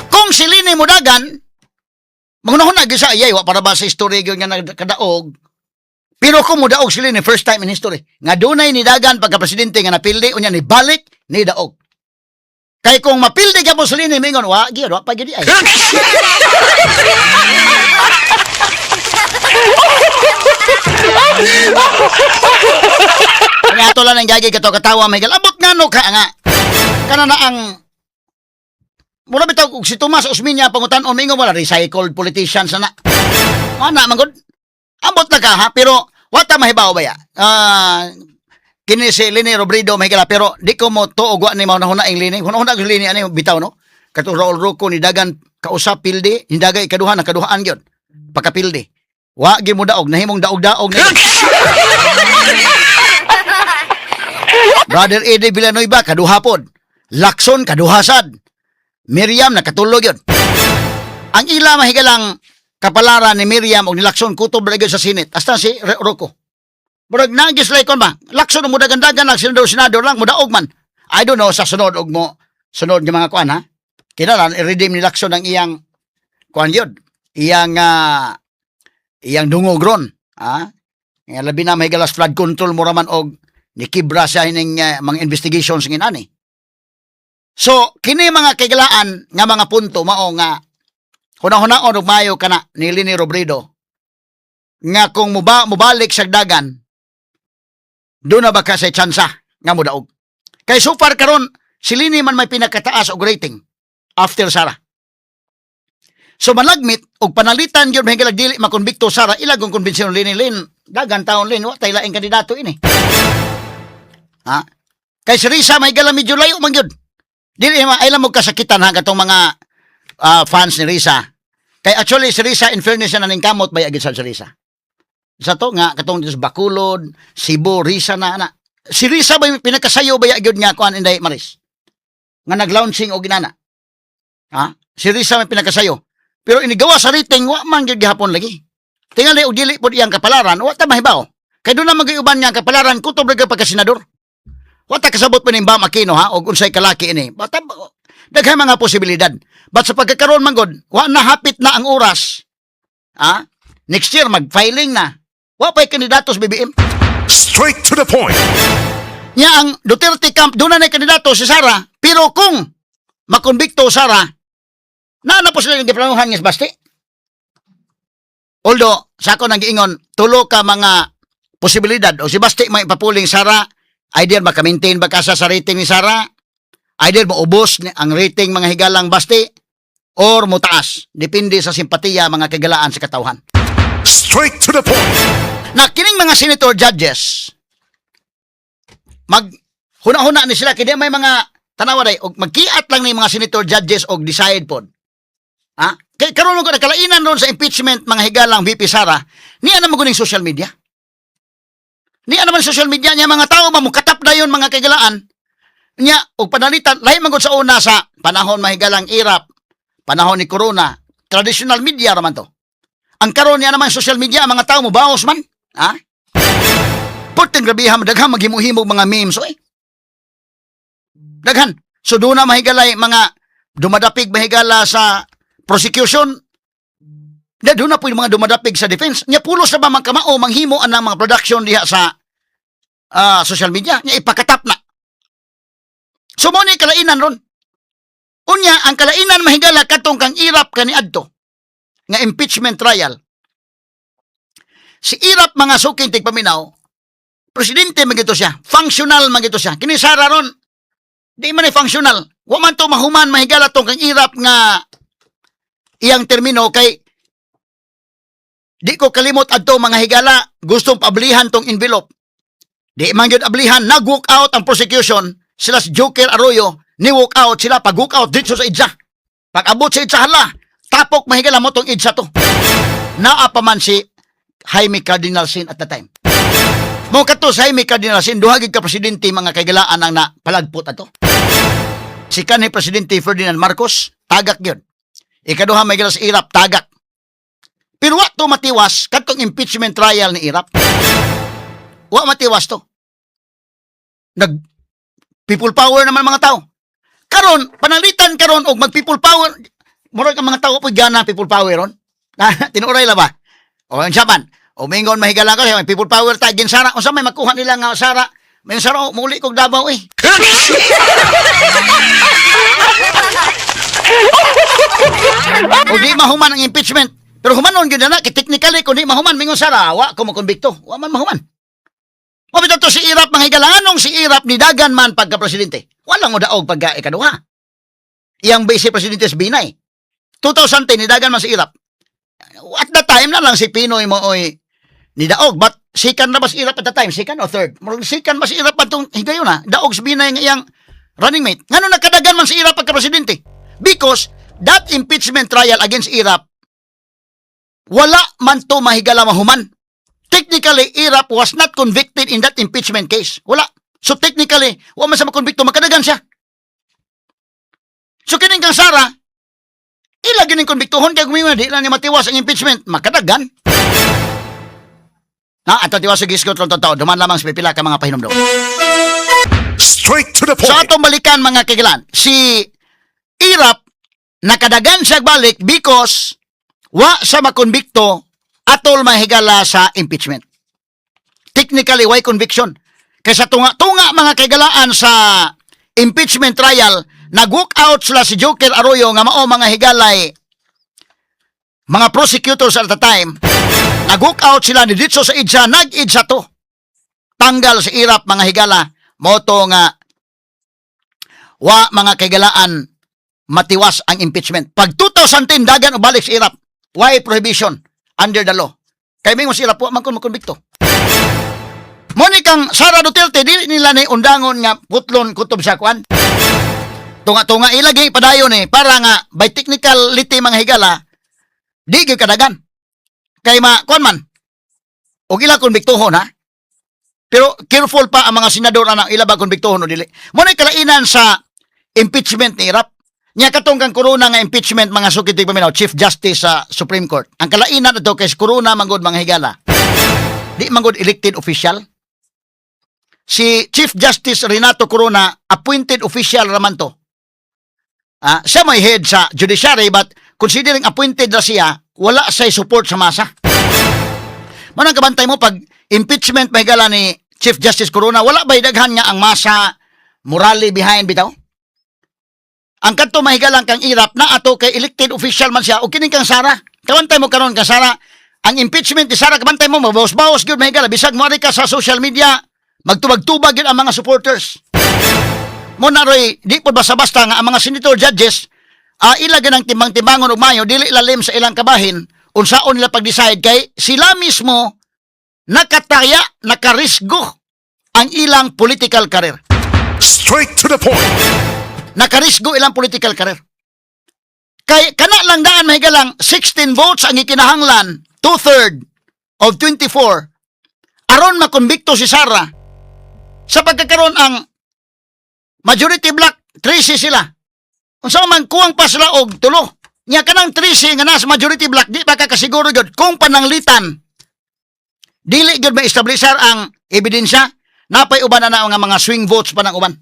Kung si Leni modagan, mangunahuna gyud sa ayay, wa para ba sa history gyud nga nagkadaog. Pero kung mudaog si Leni, first time in history nga dunay nidagan pagka presidente nga napildi unya ni balik ni daog. Kay kung mapildi gyapon si Leni, mingon wa gyud, wa pa gyud ay. Ang ato lang ang gagi kato katawa may abot nga no ka nga. Kana na ang mura bitaw og si Tomas Osmeña pangutan-on, mingon wala recycled politicians na. Ana man gud. Ambot na ka ha, pero wata mahibaw ba ya? Ah, kini si Leni Robredo mahigala, pero di ko mo tuog wa ni mahunahuna ang Leni. Hunahuna og Leni ani bitaw no. Kato Raul Roco ni dagan kausa pildi, ni daga ikaduha nakaduhaan gyud. Pagkapildi. Wa gyud mo daog, nahimong daog-daog na. Brother Eddie Villanueva kaduha pod. Lacson kaduha sad. Miriam nakatulog yun. Ang ila mahigalang kapalaran ni Miriam o ni Lacson kutob ra gyud sa Senate. Hasta si Roco. Murag nagis like ba? Lacson mo dagan-dagan lang senador senador lang mudaog man. I don't know sa sunod og mo sunod nga mga kuan ha. Kinahanglan i-redeem ni Lacson ang iyang kuan yun. Iyang dungog ron. Ha? Nga labi na mahigalas flood control mo raman og nikibra siya ining mga investigations ngin ani. So, kini mga kaigalaan nga mga punto mao nga hunahunahon og maayo kana ni Leni Robredo nga kung mubalik sa dagan, doon na ba ka sa tsansa nga modaog. Kay so far karon si Leni man may pinakataas og rating after Sara. So malagmit og panalitan gyud mahigala dili makonbikto Sara, ilagong kumbinsiyon Leni, Lin, dagan taon Lin, wa tay laing kandidato ini. Ha? Kay si Risa may gala medyo layo man gyud. Dili ma ay mo kasakitan ha katong mga fans ni Risa. Kay actually si Risa, in fairness na ning kamot bay agid sa si Risa. Sa to nga katong sa Bacolod, Cebu, Risa na na. Si Risa ba yung pinakasayo ba gyud nga kuan, Inday Maris? Nga nag-launching og ginana. Ha? Si Risa may pinakasayo. Pero inigawa sa rating wa man gyud gihapon lagi. Tingali og dili pod iyang kapalaran, wa ta mahibaw. Kay doon na magyuban nga ang kapalaran kutob ra gyud pagka-senador. Wa ta kasabot pa ning Bam Aquino ha og unsay kalaki ini. Bata daghan mga posibilidad. But sa pagkakaroon man gud, wa na hapit na ang oras. Ha? Next year mag-filing na. Wa pa'y kandidato sa BBM. Straight to the point. Nya ang Duterte camp doon na kandidato si Sara, pero kung makonbikto Sara, naa na po sila yung giplanuhan nga si Basti. Although, sa ako nang giingon, tulo ka mga posibilidad. O si Basti may ipapuling Sara, either maka-maintain ba ka sa rating ni Sara, either maubos ang rating mga higalang Basti, or mutaas. Depende sa simpatiya mga kagalaan sa katawhan. Straight to the point. Na kining mga senator judges mag huna-huna ni sila kay di may mga tanawa day og magkiat lang ni mga senator judges og decide pod ha, kay karon ko nakalainan ron sa impeachment mga higalang VP Sara, niya naman kuning social media, niya naman social media niya mga tao mamukatap na yun mga kagalaan niya og panalitan lahi man gud sa una sa panahon mahigalang Erap, panahon ni Corona, traditional media raman to. Ang karon niya naman social media, ang mga tao mo baos man. Ha? Puteng grabihan, daghan maghimo-himo mga memes oy. Daghan. So doon na mahigalay mga dumadapig mahigala sa prosecution. Da doon na po yung mga dumadapig sa defense. Nya pulos na ba man kamao manghimo ang mga production diha sa social media. Nya ipakatap na. So mo ni kalainan ron. Unya ang kalainan mahigala katong kang Erap kaniadto nga impeachment trial. Si Erap, mga suking tigpaminaw, presidente man gito siya, functional man gito siya. Kini Sara ron, di man ni functional. Wa man to mahuman mahigala tong kang Erap nga iyang termino kay Di ko kalimot adto, mga higala, gustong paablihan tong envelope. Di man gyud ablihan, nag-walk out ang prosecution, sila si Joker Arroyo, ni walk out sila, pag walk out dito sa EDSA. Pag abot sa EDSA, hala, tapok, mga higala, mo tong EDSA to. Naa pa man si Jaime Cardinal Sin at the time. Mo kato sa Jaime Cardinal Sin, duha gid ka presidente, mga kahigalaan, ang na palagpot ato. Si kanhi Presidente Ferdinand Marcos, tagak gyud. Ikaduha may si Erap, tagak. Pero wa to matiwas kadtong impeachment trial ni Erap. Wa matiwas to. Nag people power naman mga tao. Karon, panalitan karon og mag people power, murag ang mga tao po gana people power ron. Tinuoray la ba? O ang saban, o mingon mahigala ka, may people power ta gin Sara, unsa may makuha nila nga Sara? May Sara, oh, muli kog Davao eh. O di mahuman ang impeachment. Pero humanon gyud na kay technically kung di mahuman, mingon Sara, wa ko mokonbikto. Wa man mahuman. Mo bitaw to si Erap, mga higala, anong si Erap ni dagan man pagka presidente. Walang mo daog pagka ikaduha. Iyang vice presidente si Binay. 2010 ni dagan man si Erap. At that time na lang si PNoy mo oy ni daog, but second na ba si Erap at the time? Second or third? Murag second ba si Erap atong higayon na? Daog si Binay nga iyang running mate. Ngano nakadagan man si Erap pagka presidente? Because that impeachment trial against Erap, wala man to, mahigala, mahuman. Technically, Erap was not convicted in that impeachment case. Wala. So technically, wa man sa makonbikto, makadagan siya. So kining kang Sara, ila gining konbiktuhon kay gumingon di lang niya matiwas ang impeachment, makadagan. Na, ato tiwas sa gisgot lang totoo, duman lamang sa pipila ka mga pahinumdum. Straight to the So point. Atong balikan, mga kagilan, si Erap nakadagan siya balik because wa sa makonbikto atol, mahigala, sa impeachment. Technically, why conviction? Kaysa tunga-tunga, mga kaigalaan, sa impeachment trial, nag-walk out sila si Joker Arroyo nga mao, mga higalay, mga prosecutors at the time, nag-walk out sila ni dito sa EDSA, nag-EDSA to. Tanggal si Erap, mga higala, moto nga wa, mga kaigalaan, matiwas ang impeachment. Pag 2010, dagan o balik si Erap. Why prohibition under the law? Kay mingon si Erap, wa man kon makonbikto. Mo ni kang Sara Duterte, dili nila ni undangon nga putlon kutob sa kwan. Tunga-tunga ilagi padayon eh para nga by technicality, mga higala, di gyud kadagan. Kay ma kwan man. Og ila konbiktohon ha. Pero careful pa ang mga senador ana ila ba konbiktohon o dili. Mo na kalainan sa impeachment ni Erap. Nya katong kang Corona nga impeachment, mga sukit paminaw, Chief Justice sa Supreme Court. Ang kalainan ato kay si Corona manggod, mga higala, di manggod elected official. Si Chief Justice Renato Corona, appointed official raman to. Ah, siya may head sa judiciary, but considering appointed na siya, wala siya support sa masa. Manang kabantay mo pag impeachment, mahigala, ni Chief Justice Corona, wala ba'y daghan nga ang masa morally behind bitaw? Ang kadto, mahigalang, kang Erap na ato kay elected official man siya o kining kang Sara. Kabantay mo karon kang Sara, ang impeachment ni Sara, kabantay mo mabawas-bawas gyud, mahigala, bisag mo ka sa social media, magtubag-tubag gyud ang mga supporters. Mo na roy di po basta-basta nga ang mga senator judges ila ganang timbang-timbangon og mayo, dili lalim sa ilang kabahin unsaon nila pag-decide kay sila mismo nakataya, nakarisgo ang ilang political career. Straight to the point. Nakarisgo ilang political career. Kay kana lang daan, mahigalang, 16 votes ang ikinahanglan, two-third of 24 aron makonbikto si Sara. Sa pagkakaroon ang majority block, 13 sila. Unsa man kuwang pa sila og tulo. Nya kanang 13 nga nasa majority block, di ba ka kasiguro gyud kung pananglitan dili gyud ma-establisar ang ebidensya, napay uban na na nga mga swing votes pa ng uban.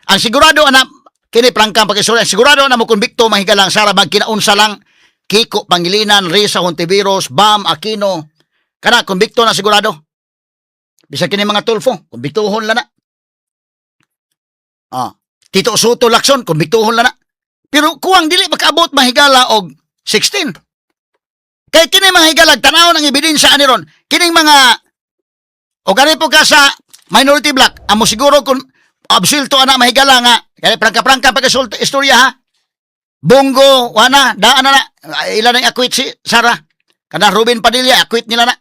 Ang sigurado ana kini, prangkang pag-istorya, sigurado na mo konbikto, mahigalang, Sara, magkinaunsa lang Kiko Pangilinan, Risa Hontiveros, Bam Aquino, kana konbikto na sigurado. Bisag kini mga Tulfo, konbiktuhon lang na. Ah, Tito Sotto, Lacson, konbiktuhon lang na. Pero kuwang dili makaabot, mahigala, og 16. Kay kini, mga higalag, tanaw ng ebidensya ani ron. Kining mga o gani po ka sa minority block, amo siguro kung absulto ana, mahigala, nga kay prangka-prangka pag istorya ha. Bong Go, wana, daan na na, ila nang acquit si Sara. Kana Ruben Padilla, acquit nila na.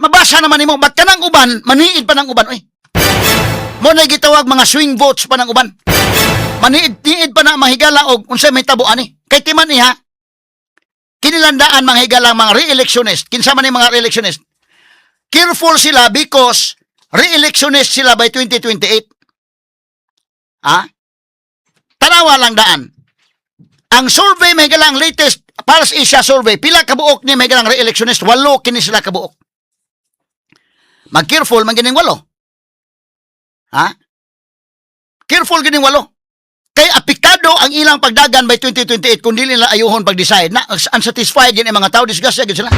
Mabasa naman nimo, ba't kanang uban, maniid pa ng uban, oy. Mo na gitawag mga swing votes pa ng uban. Maniid-niid pa na mahigala og unsay may tabo ani. Kay timan niya, kinilandaan mga higala mga re-electionist. Kinsa man ni mga re-electionist? Careful sila because re-electionist sila by 2028. Ha? Tanawa lang daan. Ang survey, may galang latest Pulse Asia survey, pila kabuok ni may galang re-electionist? Walo kini sila kabuok. Mag-careful man gining walo. Ha? Careful gining walo. Kay apektado ang ilang pagdagan by 2028 kung dili nila ayuhon pag-decide na unsatisfied yun ang mga tao, disgusted gyud sila.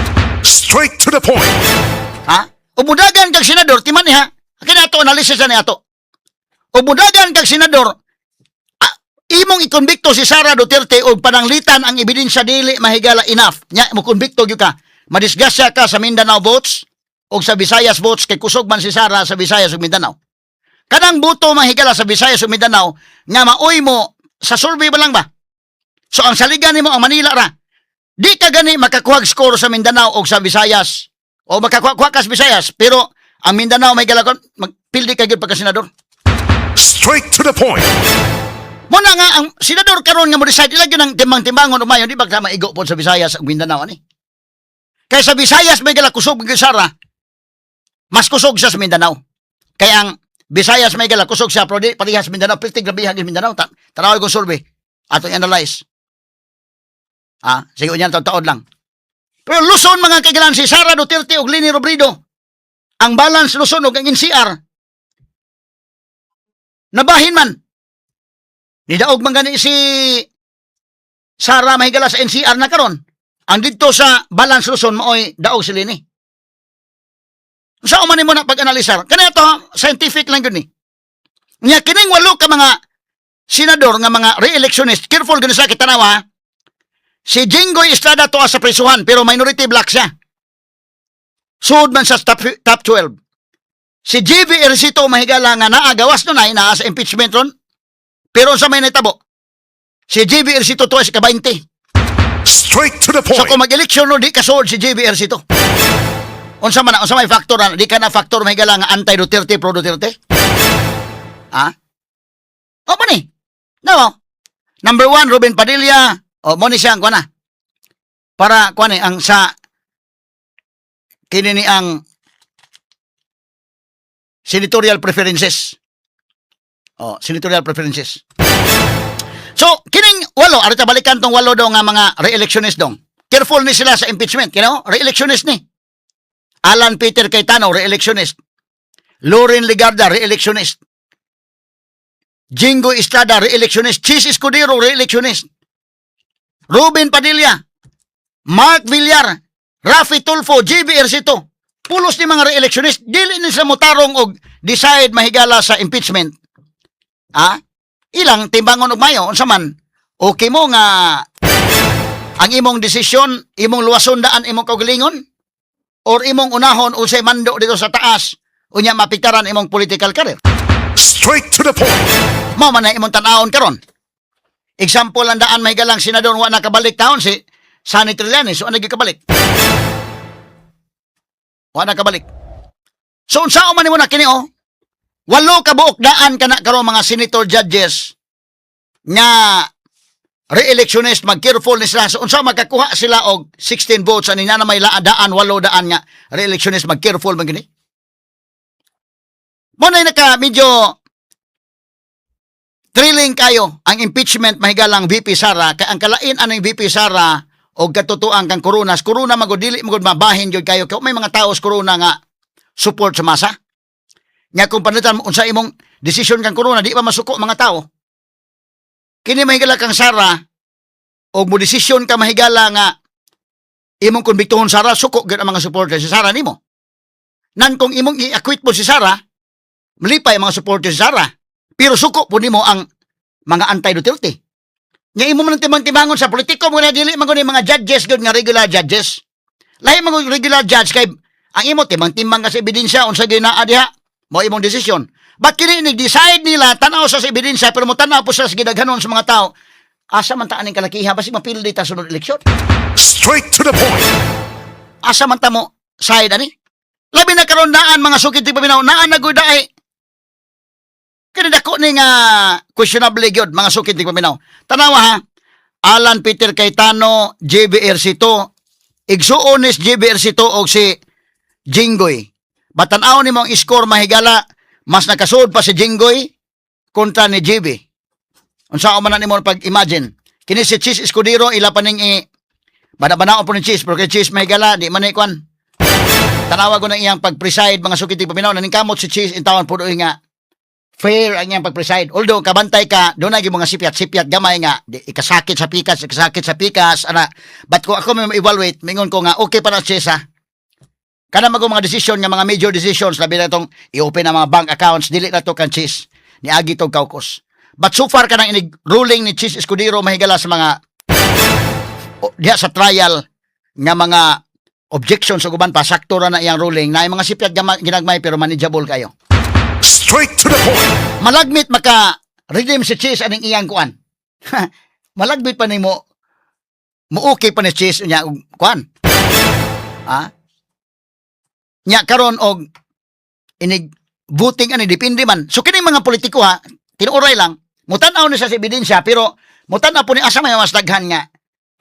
Straight to the point. Ha? Umudagan kag senador, timan niya. Kinato analysis na niya ato. Umudagan kag senador, imong ikonbikto si Sara Duterte og pananglitan ang ebidensya dili mahigala enough. Nya mo konbikto gyud ka. Madisgrasya ka sa Mindanao votes og sa Visayas votes kay kusog man si Sara sa Visayas ug Mindanao. Kanang boto mahigala sa Visayas ug Mindanao nga maoy mo sa survey ba lang ba? So ang saligan nimo ang Manila ra. Di ka gani makakuhag score sa Mindanao o sa Visayas. O makakuha ka sa Visayas, pero ang Mindanao may galagon, magpildi ka gyud pagka senador. Straight to the point. Muna nga ang senador karon nga mo decide ila gyud ang timbang-timbangon umayon, di ba ka maigo pod sa Visayas ug Mindanao ani. Kay sa Visayas may gala kusog gyud Sara. Mas kusog siya sa Mindanao. Kay ang Visayas may gala kusog siya pero di parehas Mindanao, pilti grabihan gyud Mindanao. Tanawag kong survey atong analyze. Ah, sige unya taod lang. Pero Luzon, mga kaigalan, si Sara Duterte ug Leni Robredo, ang balance Luzon ug ang NCR nabahin man. Nidaog man gani si Sara mahigala sa NCR na karon. Ang didto sa balance Luzon maoy daog si Leni. Sa man nimo na pag-analisar? Kani ato scientific lang gyud ni. Nya kining walo ka mga senador nga mga re-electionist, careful gyud sa kitanawa. Si Jinggoy Estrada to sa prisuhan pero minority bloc siya. Sud man sa top 12. Si JV Ejercito mahigala nga naa gawas nun ay naa sa impeachment ron. Pero sa may nitabo, si JV Ejercito to sa ka-20. Straight to the So point. kung mag-eleksyon no, di kasuod si JV Ejercito. Unsa man na, unsa may factor na, di ka na factor mahigala nga anti-Duterte, pro-Duterte? Ha? O man ni? No. Number 1, Ruben Padilla. O, mo ni siya ang kuha na. Para kuha ni, ang sa kini ni ang senatorial preferences. Oh, senatorial preferences. So, kining walo, arita balikan tong walo daw nga mga re-electionist dong. Careful ni sila sa impeachment, Re-electionist ni. Alan Peter Cayetano, re-electionist. Loren Legarda, re-electionist. Jinggoy Estrada, re-electionist. Chiz Escudero, re-electionist. Ruben Padilla, Mark Villar, Raffy Tulfo, JV Ejercito. Pulos ni mga re-electionist, dili ni sa motarong og decide mahigala sa impeachment. Ah? Ilang timbangon og mayo unsa man okay mo nga ang imong desisyon, imong luwason daan imong kaugalingon or imong unahon unsay mando dito sa taas unya mapiktaran imong political career. Straight to the point. Mao man na imong tan-awon karon. Example ang daan mahigalang senador wa nakabalik taon si Sonny Trillanes, so ano kabalik? Wa nakabalik. So unsa man nimo na kini oh? Walo ka buok daan kana karon mga senator judges nga re-electionist, mag-careful ni sila. So unsa makakuha sila og 16 votes ani na may daan walo daan nga re-electionist, mag-careful man gini. Mo na naka medyo thrilling kayo ang impeachment mahigalang VP Sara kay ang kalain aning VP Sara og katutuang kang Corona, Corona magud dili magud mabahin gyud kayo kay may mga tao sa Corona nga support sa masa. Nya kung panalitan mo unsa imong desisyon kang Corona, di pa masuko mga tao. Kini mahigala kang Sara og mo desisyon ka mahigala nga imong konbiktuhon Sara, suko gyud ang mga supporter si Sara nimo. Nan kung imong i-acquit mo si Sara, malipay ang mga supporter si Sara. Pero suko po nimo ang mga anti-Duterte. Nga imo man ang timbang-timbangon sa politiko mo na dili man gud ni mga judges gud nga regular judges. Lahi man gud regular judge kay ang imo timbang-timbang ka sa ebidensya unsa gyud naa diha mo imong desisyon. But kini ni decide nila tan-aw sa ebidensya pero mo tan-aw po sa gidaghanon sa mga tao. Asa man ta aning kalakiha basig mapildi ta sunod eleksyon. Straight to the point. Asa man ta mo side ani? Labi na karon naan, mga sukit ti paminaw, naan na gud ay. Kini dako ni nga questionable gyud, mga sukit ti paminaw. Tanawa ha. Alan Peter Cayetano, JB Ejercito, igsuon ni JB Ejercito og si Jinggoy. Batan-aw nimo ang score, mahigala, mas nakasud pa si Jinggoy kontra ni JB. Unsa man na nimo pag-imagine? Kini si Chiz Escudero, ila pa ning i bana-banaon po ni Chiz, pero kay Chiz, mahigala, di man ni kwan. Tanawa ko ng iyang pag-preside, mga sukit paminaw, naningkamot si Chiz intawon po doon nga fair ang iyang pag-preside. Although kabantay ka, doon na mga sipyat-sipyat gamay nga, di, ikasakit sa pikas, ikasakit sa pikas, ana. But kung ako may evaluate, mingon ko nga, okay pa na Chiz ha. Kana mago mga decision nga mga major decisions, labi na itong i-open ang mga bank accounts, dili na to kan Chiz. Niagi tong caucus. But so far kanang inig ruling ni Chiz Escudero, mahigala, sa mga o, diha sa trial nga mga objections ug uban pa, sakto ra na iyang ruling na mga sipyat ginagmay pero manageable kayo. Straight to the point. Malagmit maka redeem si Chiz aning iyang kuan. Malagmit pa nimo mo okay pa ni Chiz nya og kuan. Ha? Nya karon og inig voting ani, depende man. So kini mga politiko ha, tinuoray lang, mutan-aw ni sa ebidensya pero mutan-aw po ni asa may mas daghan nga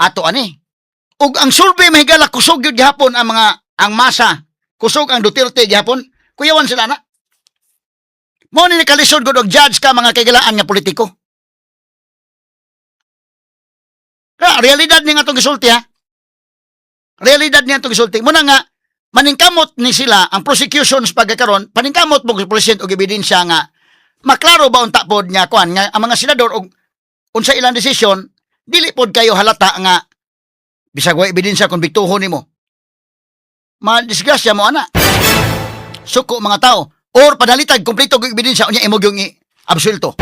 ato ani. Ug ang survey, mahigala, kusog gyud gihapon ang mga ang masa. Kusog ang Duterte gihapon. Kuyawan sila na. Mo ni kalisod gud og judge ka, mga kaigalaan, nga politiko. Kaya realidad ni nga itong gisulti ha. Realidad niya itong gisulti. Muna nga, maningkamot ni sila, ang prosecutions pagkakaron, paningkamot mo present og ebidensya nga maklaro ba unta pod nga kuan nga ang mga senador og unsa ilang desisyon dili pod kayo halata nga bisag wa ebidensya kung biktuhon nimo. Madisgrasya mo ana. Suko mga tao or padalitag kompleto og ebidensya, unya imo gyung i-absuelto.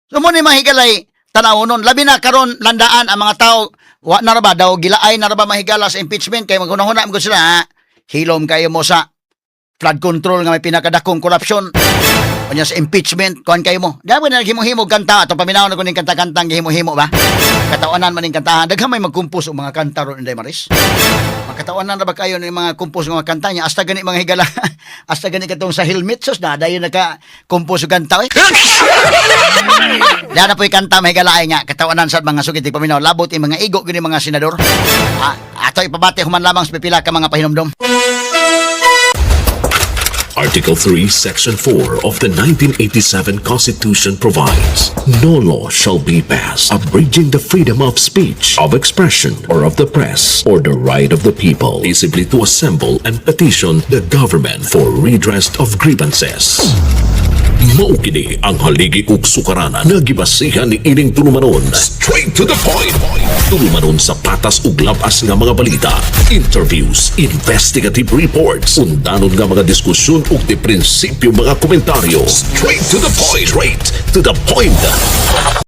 So mo ni mahigalay tanaw nun. Labi na karon landaan ang mga tao, wa na ra ba daw gilaay na ra ba, mahigala, sa impeachment kay maghunahuna mo sila ha. Hilom kayo mo sa flood control nga may pinakadakong korupsyon. Unya sa impeachment, kuan kayo mo. Di ba na naghimo-himo kanta atong paminaw na kuning kanta-kantang gihimo-himo ba? Katawanan man ning kantahan. Daghan may magkumpos og mga kanta ron, Inday Maris. Makatawanan ra ba kayo ng mga kumpos ng mga kanta niya? Hasta gani, mga higala. Hasta gani katong sa helmet sos na dayon naka kumpos og kanta eh. Dana po'y kanta, may ay nga katawanan sa mga sugit paminaw labot yung mga igo gini mga senador. Ah, ato ipabati human lamang sa pipila ka mga pahinumdom. Article 3, Section 4 of the 1987 Constitution provides, "No law shall be passed abridging the freedom of speech, of expression, or of the press, or the right of the people peaceably to assemble and petition the government for redress of grievances." Mao kini ang haligi ug sukaranan nga gibasihan ni ining tulumanon. Straight to the point. Tulumanon sa patas ug labas nga mga balita, interviews, investigative reports, undanon nga mga diskusyon ug di prinsipyo mga komentaryo. Straight to the point. Straight to the point.